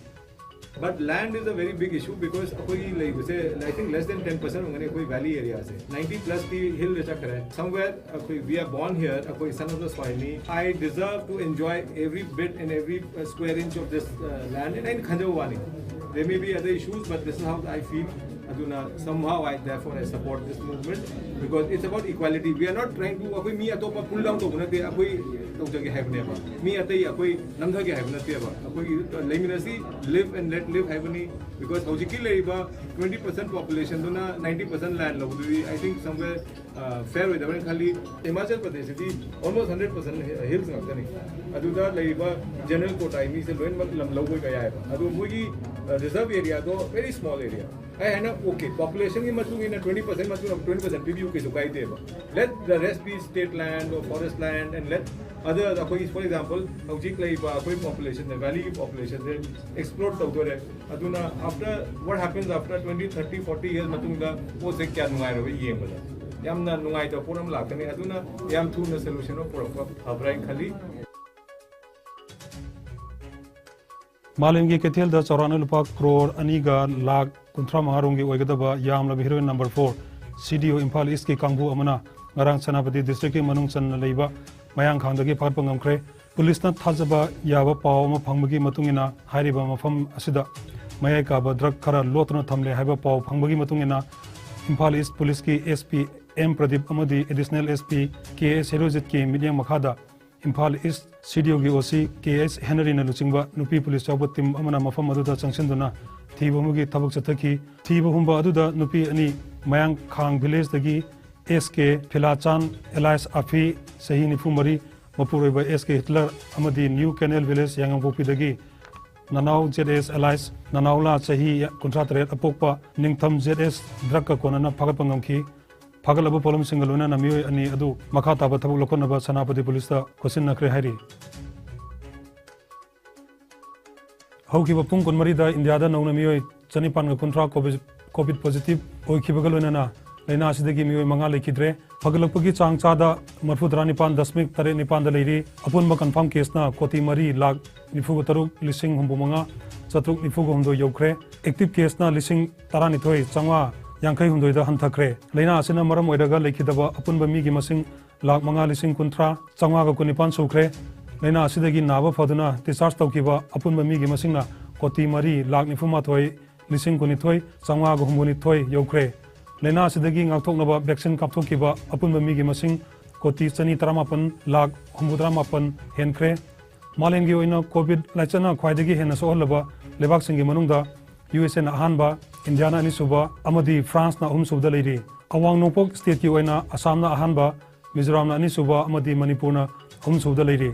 But land is a very big issue because ꯑꯩꯈꯣꯏꯒꯤ ꯂꯩꯕꯁꯦ, I think, less than ten percent ꯑꯣꯏꯒꯅꯤ ꯑꯩꯈꯣꯏ valley areaꯁꯦ꯫ Ninety plus ꯇꯤ hillꯗ ꯆꯠꯈ꯭ꯔꯦ꯫ Somewhere ꯑꯩꯈꯣꯏ, we are born here, ꯑꯩꯈꯣꯏ son of the soilꯅꯤ꯫ I deserve to enjoy every bit and every uh, square inch of this uh, land, and ꯑꯩꯅ ꯈꯟꯖꯕ ꯋꯥꯅꯤ꯫ There may be other issues, but this is how I feel. ꯑꯗꯨꯅ somehow I, therefore I support this movement because it's about equality. We are not trying to, ꯑꯩꯈꯣꯏ ꯃꯤ ꯑꯇꯣꯞꯄ pull down ꯇꯧꯕ ꯅꯠꯇꯦ, ꯑꯩꯈꯣꯏ ꯇꯧꯖꯒꯦ ꯍꯥꯏꯕꯅꯦꯕ꯫ ꯃꯤ ꯑꯇꯩ ꯑꯩꯈꯣꯏ ꯅꯝꯊꯒꯦ ꯍꯥꯏꯕ ꯅꯠꯇꯦꯕ꯫ ꯑꯩꯈꯣꯏꯒꯤ ꯂꯩꯃꯤꯟꯅꯁꯤ, live and let live ꯍꯥꯏꯕꯅꯤ꯫ Because ꯍꯧꯖꯤꯛꯀꯤ ꯂꯩꯔꯤꯕ twenty percent populationꯗꯨꯅ ninety percent land ꯂꯧꯕꯗꯨꯗꯤ, I think, somewhere fair ꯑꯣꯏꯗꯕ꯭ꯔꯅ ꯈꯜꯂꯤ꯫ Himachal ꯄ꯭ꯔꯗꯦꯁꯁꯤꯗꯤ almost hundred percent hills ꯉꯥꯛꯇꯅꯤ꯫ ꯑꯗꯨꯗ ꯂꯩꯔꯤꯕ general quota ꯃꯤꯁꯦ ꯂꯣꯏꯅꯃꯛ ꯂꯝ ꯂꯧꯕ ꯌꯥꯏꯑꯕ꯫ ꯑꯗꯣ ꯃꯣꯏꯒꯤ reserve areaꯗꯣ very small area꯫ ꯑꯩ ꯍꯥꯏꯅ, okay, populationꯒꯤ ꯃꯇꯨꯡ ꯏꯟꯅ twenty percent ꯃꯇꯨꯡ twenty percent ꯄꯤꯕꯤꯌꯨ, ꯀꯩꯁꯨ ꯀꯥꯏꯗꯦꯕ꯫ Let the rest be state land or forest land and let other, ꯑꯩꯈꯣꯏꯒꯤ, for example, ꯍꯧꯖꯤꯛ ꯂꯩꯔꯤꯕ ꯑꯩꯈꯣꯏ populationꯁꯦ, valleyꯒꯤ populationꯁꯦ explore ꯇꯧꯗꯣꯔꯦ꯫ ꯑꯗꯨꯅ after, what happens after twenty, thirty, forty years ꯃꯇꯨꯡꯗ ꯄꯣꯠꯁꯦ ꯀꯌꯥ ꯅꯨꯡꯉꯥꯏꯔꯣꯏ ꯌꯦꯡꯕꯗ꯫ ꯌꯥꯝꯅ ꯅꯨꯡꯉꯥꯏꯇꯕ ꯄꯣꯠ ꯑꯃ ꯂꯥꯛꯀꯅꯤ꯫ ꯑꯗꯨꯅ ꯌꯥꯝ ꯊꯨꯅ solution ꯑꯃ ꯄꯨꯔꯛꯄ ꯐꯕ꯭ꯔꯥ ꯍꯥꯏꯅ ꯈꯜꯂꯤ꯫ ꯃꯥꯂꯦꯝꯒꯤ ꯀꯩꯊꯦꯜꯗ ꯆꯥꯎꯔꯥꯛꯅ ꯂꯨꯄꯥ ꯀ꯭ꯔꯣꯔ ꯑꯅꯤꯒ ꯂꯥꯈ ꯀꯨꯟꯊ꯭ꯔꯥ ꯃꯉꯥ ꯔꯣꯝꯒꯤ ꯑꯣꯏꯒꯗꯕ ꯌꯥꯝꯂꯕ heroin number four, C D O Imphal Eastꯀꯤ ꯀꯥꯡꯕꯨ ꯑꯃꯅ ꯉꯔꯥꯡ ꯁꯦꯅꯥꯄꯇꯤ districtꯀꯤ ꯃꯅꯨꯡ ꯆꯟꯅ ꯂꯩꯕ ꯃꯌꯥꯡꯈꯥꯡꯗꯒꯤ ꯐꯥꯒꯠꯄ ꯉꯝꯈ꯭ꯔꯦ꯫ ꯄꯨꯂꯤꯁꯅ ꯊꯥꯖꯕ ꯌꯥꯕ ꯄꯥꯎ ꯑꯃ ꯐꯪꯕꯒꯤ ꯃꯇꯨꯡ ꯏꯟꯅ ꯍꯥꯏꯔꯤꯕ ꯃꯐꯝ ꯑꯁꯤꯗ ꯃꯌꯥꯏ ꯀꯥꯕ ꯗ꯭ꯔꯒ ꯈꯔ ꯂꯣꯠꯇꯨꯅ ꯊꯝꯂꯦ ꯍꯥꯏꯕ ꯄꯥꯎ ꯐꯪꯕꯒꯤ ꯃꯇꯨꯡ ꯏꯟꯅ, ꯏꯝꯐꯥꯜ ꯏꯁ ꯄꯨꯂꯤꯁꯀꯤ ꯑꯦꯁ ꯄꯤ ꯑꯦꯝ ꯄ꯭ꯔꯗꯤꯞ ꯑꯃꯗꯤ ꯑꯦꯗꯤꯁꯅꯦꯜ ꯑꯦꯁ ꯄꯤ ꯀꯦ ꯑꯦꯁ ꯍꯦꯔꯣꯖꯤꯠꯀꯤ ꯃꯤꯠꯌꯦꯡ ꯃꯈꯥꯗ ꯏꯝꯐꯥꯜ ꯏꯁ ꯁꯤ ꯗꯤ ꯑꯣꯒꯤ ꯑꯣ ꯁꯤ ꯀꯦ ꯑꯦꯁ ꯍꯦꯅꯔꯤꯅ ꯂꯨꯆꯤꯡꯕ ꯅꯨꯄꯤ ꯄꯨꯂꯤꯁ ꯌꯥꯎꯕ ꯇꯤꯝ ꯑꯃꯅ ꯃꯐꯝ ꯑꯗꯨꯗ ꯆꯪꯁꯤꯟꯗꯨꯅ ꯊꯤꯕ ꯍꯨꯝꯕꯒꯤ ꯊꯕꯛ ꯆꯠꯊꯈꯤ꯫ ꯊꯤꯕ ꯍꯨꯝꯕ ꯑꯗꯨꯗ ꯅꯨꯄꯤ ꯑꯅꯤ, ꯃꯌꯥꯡꯈꯥꯡ ꯚꯤꯂꯦꯖꯇꯒꯤ ꯑꯦꯁ ꯀꯦ ꯐꯤꯂꯥꯆꯥꯟ ꯑꯦꯂꯥꯏꯁ ꯑꯐꯤ, ꯆꯍꯤ ꯅꯤꯐꯨ ꯃꯔꯤ, ꯃꯄꯨꯔꯣꯏꯕ ꯑꯦꯁ ꯀꯦ ꯍꯤꯠꯂꯔ ꯑꯃꯗꯤ ꯅ꯭ꯌꯨ ꯀꯦꯅꯦꯜ ꯚꯤꯂꯦꯖ ꯌꯥꯏꯉꯪꯄꯣꯛꯄꯤꯗꯒꯤ ꯅꯅꯥꯎ ꯖꯦꯠ ꯑꯦꯁ ꯑꯦꯂꯥꯏꯁ ꯅꯅꯥꯎꯂꯥ, ꯆꯍꯤ ꯀꯨꯟꯊ꯭ꯔꯥ ꯇꯔꯦꯠ ꯑꯄꯣꯛꯄ ꯅꯤꯡꯊꯝ ꯖꯦꯠ ꯑꯦꯁ ꯗ꯭ꯔꯒꯀ ꯀꯣꯟꯅꯅ ꯐꯥꯒꯠꯄ ꯉꯝꯈꯤ꯫ ꯐꯥꯒꯠꯂꯕ ꯄꯣꯠꯂꯝꯁꯤꯡꯒ ꯂꯣꯏꯅꯅ ꯃꯤꯑꯣꯏ ꯑꯅꯤ ꯑꯗꯨ ꯃꯈꯥ ꯇꯥꯕ ꯊꯕꯛ ꯂꯧꯈꯠꯅꯕ ꯁꯦꯅꯥꯄꯇꯤ ꯄꯨꯂꯤꯁꯇ ꯈꯣꯠꯆꯤꯟꯅꯈ꯭ꯔꯦ ꯍꯥꯏꯔꯤ꯫ ꯍꯧꯈꯤꯕ ꯄꯨꯡ ꯀꯨꯟꯃꯔꯤꯗ ꯏꯟꯗꯤꯌꯥꯗ ꯅꯧꯅ ꯃꯤꯑꯣꯏ ꯆꯅꯤꯄꯥꯟꯒ ꯀꯨꯟꯊ꯭ꯔꯥ ꯀꯣꯚꯤꯗ, ꯀꯣꯚꯤꯗ ꯄꯣꯖꯤꯇꯤꯚ ꯑꯣꯏꯈꯤꯕꯒ ꯂꯣꯏꯅꯅ ꯂꯥꯏꯅꯥ ꯑꯁꯤꯗꯒꯤ ꯃꯤꯑꯣꯏ ꯃꯉꯥ ꯂꯩꯈꯤꯗ꯭ꯔꯦ꯫ ꯐꯒꯠꯂꯛꯄꯒꯤ ꯆꯥꯡ ꯆꯥꯗ ꯃꯔꯤꯐꯨ ꯇꯔꯥ ꯅꯤꯄꯥꯟ ꯗꯁꯃꯤꯛ ꯇꯔꯦꯠ ꯅꯤꯄꯥꯟꯗ ꯂꯩꯔꯤ꯫ ꯑꯄꯨꯟꯕ ꯀꯟꯐꯥꯔꯝ ꯀꯦꯁꯅ ꯀꯣꯇꯤ ꯃꯔꯤ ꯂꯥꯈ ꯅꯤꯐꯨꯒ ꯇꯔꯨꯛ ꯂꯤꯁꯤꯡ ꯍꯨꯝꯐꯨ ꯃꯉꯥ ꯆꯥꯇ꯭ꯔꯨꯛ ꯅꯤꯐꯨꯒ ꯍꯨꯝꯗꯣꯏ ꯌꯧꯈ꯭ꯔꯦ꯫ ꯑꯦꯛꯇꯤꯚ ꯀꯦꯁꯅ ꯂꯤꯁꯤꯡ ꯇꯔꯥꯅꯤꯊꯣꯏ ꯆꯥꯝꯃꯉꯥ ꯌꯥꯡꯈꯩ ꯍꯨꯝꯗꯣꯏꯗ ꯍꯟꯊꯈ꯭ꯔꯦ꯫ ꯂꯥꯏꯅꯥ ꯑꯁꯤꯅ ꯃꯔꯝ ꯑꯣꯏꯔꯒ ꯂꯩꯈꯤꯗꯕ ꯑꯄꯨꯟꯕ ꯃꯤꯒꯤ ꯃꯁꯤꯡ ꯂꯥꯈ ꯃꯉꯥ ꯂꯤꯁꯤꯡ ꯀꯨꯟꯊ꯭ꯔꯥ ꯆꯥꯝꯃꯉꯥꯒ ꯀꯨꯟꯅꯤꯄꯥꯟ ꯁꯨꯈ꯭ꯔꯦ꯫ ꯂꯥꯏꯅꯥ ꯑꯁꯤꯗꯒꯤ ꯅꯥꯕ ꯐꯗꯨꯅ ꯗꯤꯁꯆꯥꯔꯖ ꯇꯧꯈꯤꯕ ꯑꯄꯨꯟꯕ ꯃꯤꯒꯤ ꯃꯁꯤꯡꯅ ꯀꯣꯇꯤ ꯃꯔꯤ ꯂꯥꯈ ꯅꯤꯐꯨ ꯃꯥꯊꯣꯏ ꯂꯤꯁꯤꯡ ꯀꯨꯟꯅꯤꯊꯣꯏ ꯆꯥꯝꯃꯉꯥꯒ ꯍꯨꯝꯐꯨꯅꯤꯊꯣꯏ ꯌꯧꯈ꯭ꯔꯦ꯫ ꯂꯥꯏꯅꯥ ꯑꯁꯤꯗꯒꯤ ꯉꯥꯛꯊꯣꯛꯅꯕ ꯚꯦꯛꯁꯤꯟ ꯀꯥꯞꯊꯣꯛꯈꯤꯕ ꯑꯄꯨꯟꯕ ꯃꯤꯒꯤ ꯃꯁꯤꯡ ꯀꯣꯇꯤ ꯆꯅꯤ ꯇꯔꯥꯃꯥꯄꯟ ꯂꯥꯈ ꯍꯨꯝꯐꯨꯇꯔꯥ ꯃꯥꯄꯟ ꯍꯦꯟꯈ꯭ꯔꯦ꯫ ꯃꯥꯂꯦꯝꯒꯤ ꯑꯣꯏꯅ ꯀꯣꯚꯤꯗ ꯂꯥꯏꯆꯠꯅ ꯈ꯭ꯋꯥꯏꯗꯒꯤ ꯍꯦꯟꯅ ꯁꯣꯛꯍꯜꯂꯕ ꯂꯩꯕꯥꯛꯁꯤꯡꯒꯤ ꯃꯅꯨꯡꯗ ꯌꯨ ꯑꯦꯁ ꯑꯦꯅ ꯑꯍꯥꯟꯕ, ꯏꯟꯗꯤꯌꯥꯅ ꯑꯅꯤꯁꯨꯕ ꯑꯃꯗꯤ ꯐ꯭ꯔꯥꯟꯁꯅ ꯑꯍꯨꯝꯁꯨꯕꯗ ꯂꯩꯔꯤ꯫ ꯑꯋꯥꯡ ꯅꯣꯡꯄꯣꯛ ꯁ꯭ꯇꯦꯠꯀꯤ ꯑꯣꯏꯅ ꯑꯁꯥꯝꯅ ꯑꯍꯥꯟꯕ, ꯃꯤꯖꯣꯔꯥꯝꯅ ꯑꯅꯤꯁꯨꯕ ꯑꯃꯗꯤ ꯃꯅꯤꯄꯨꯔꯅ ꯑꯍꯨꯝꯁꯨꯕꯗ ꯂꯩꯔꯤ꯫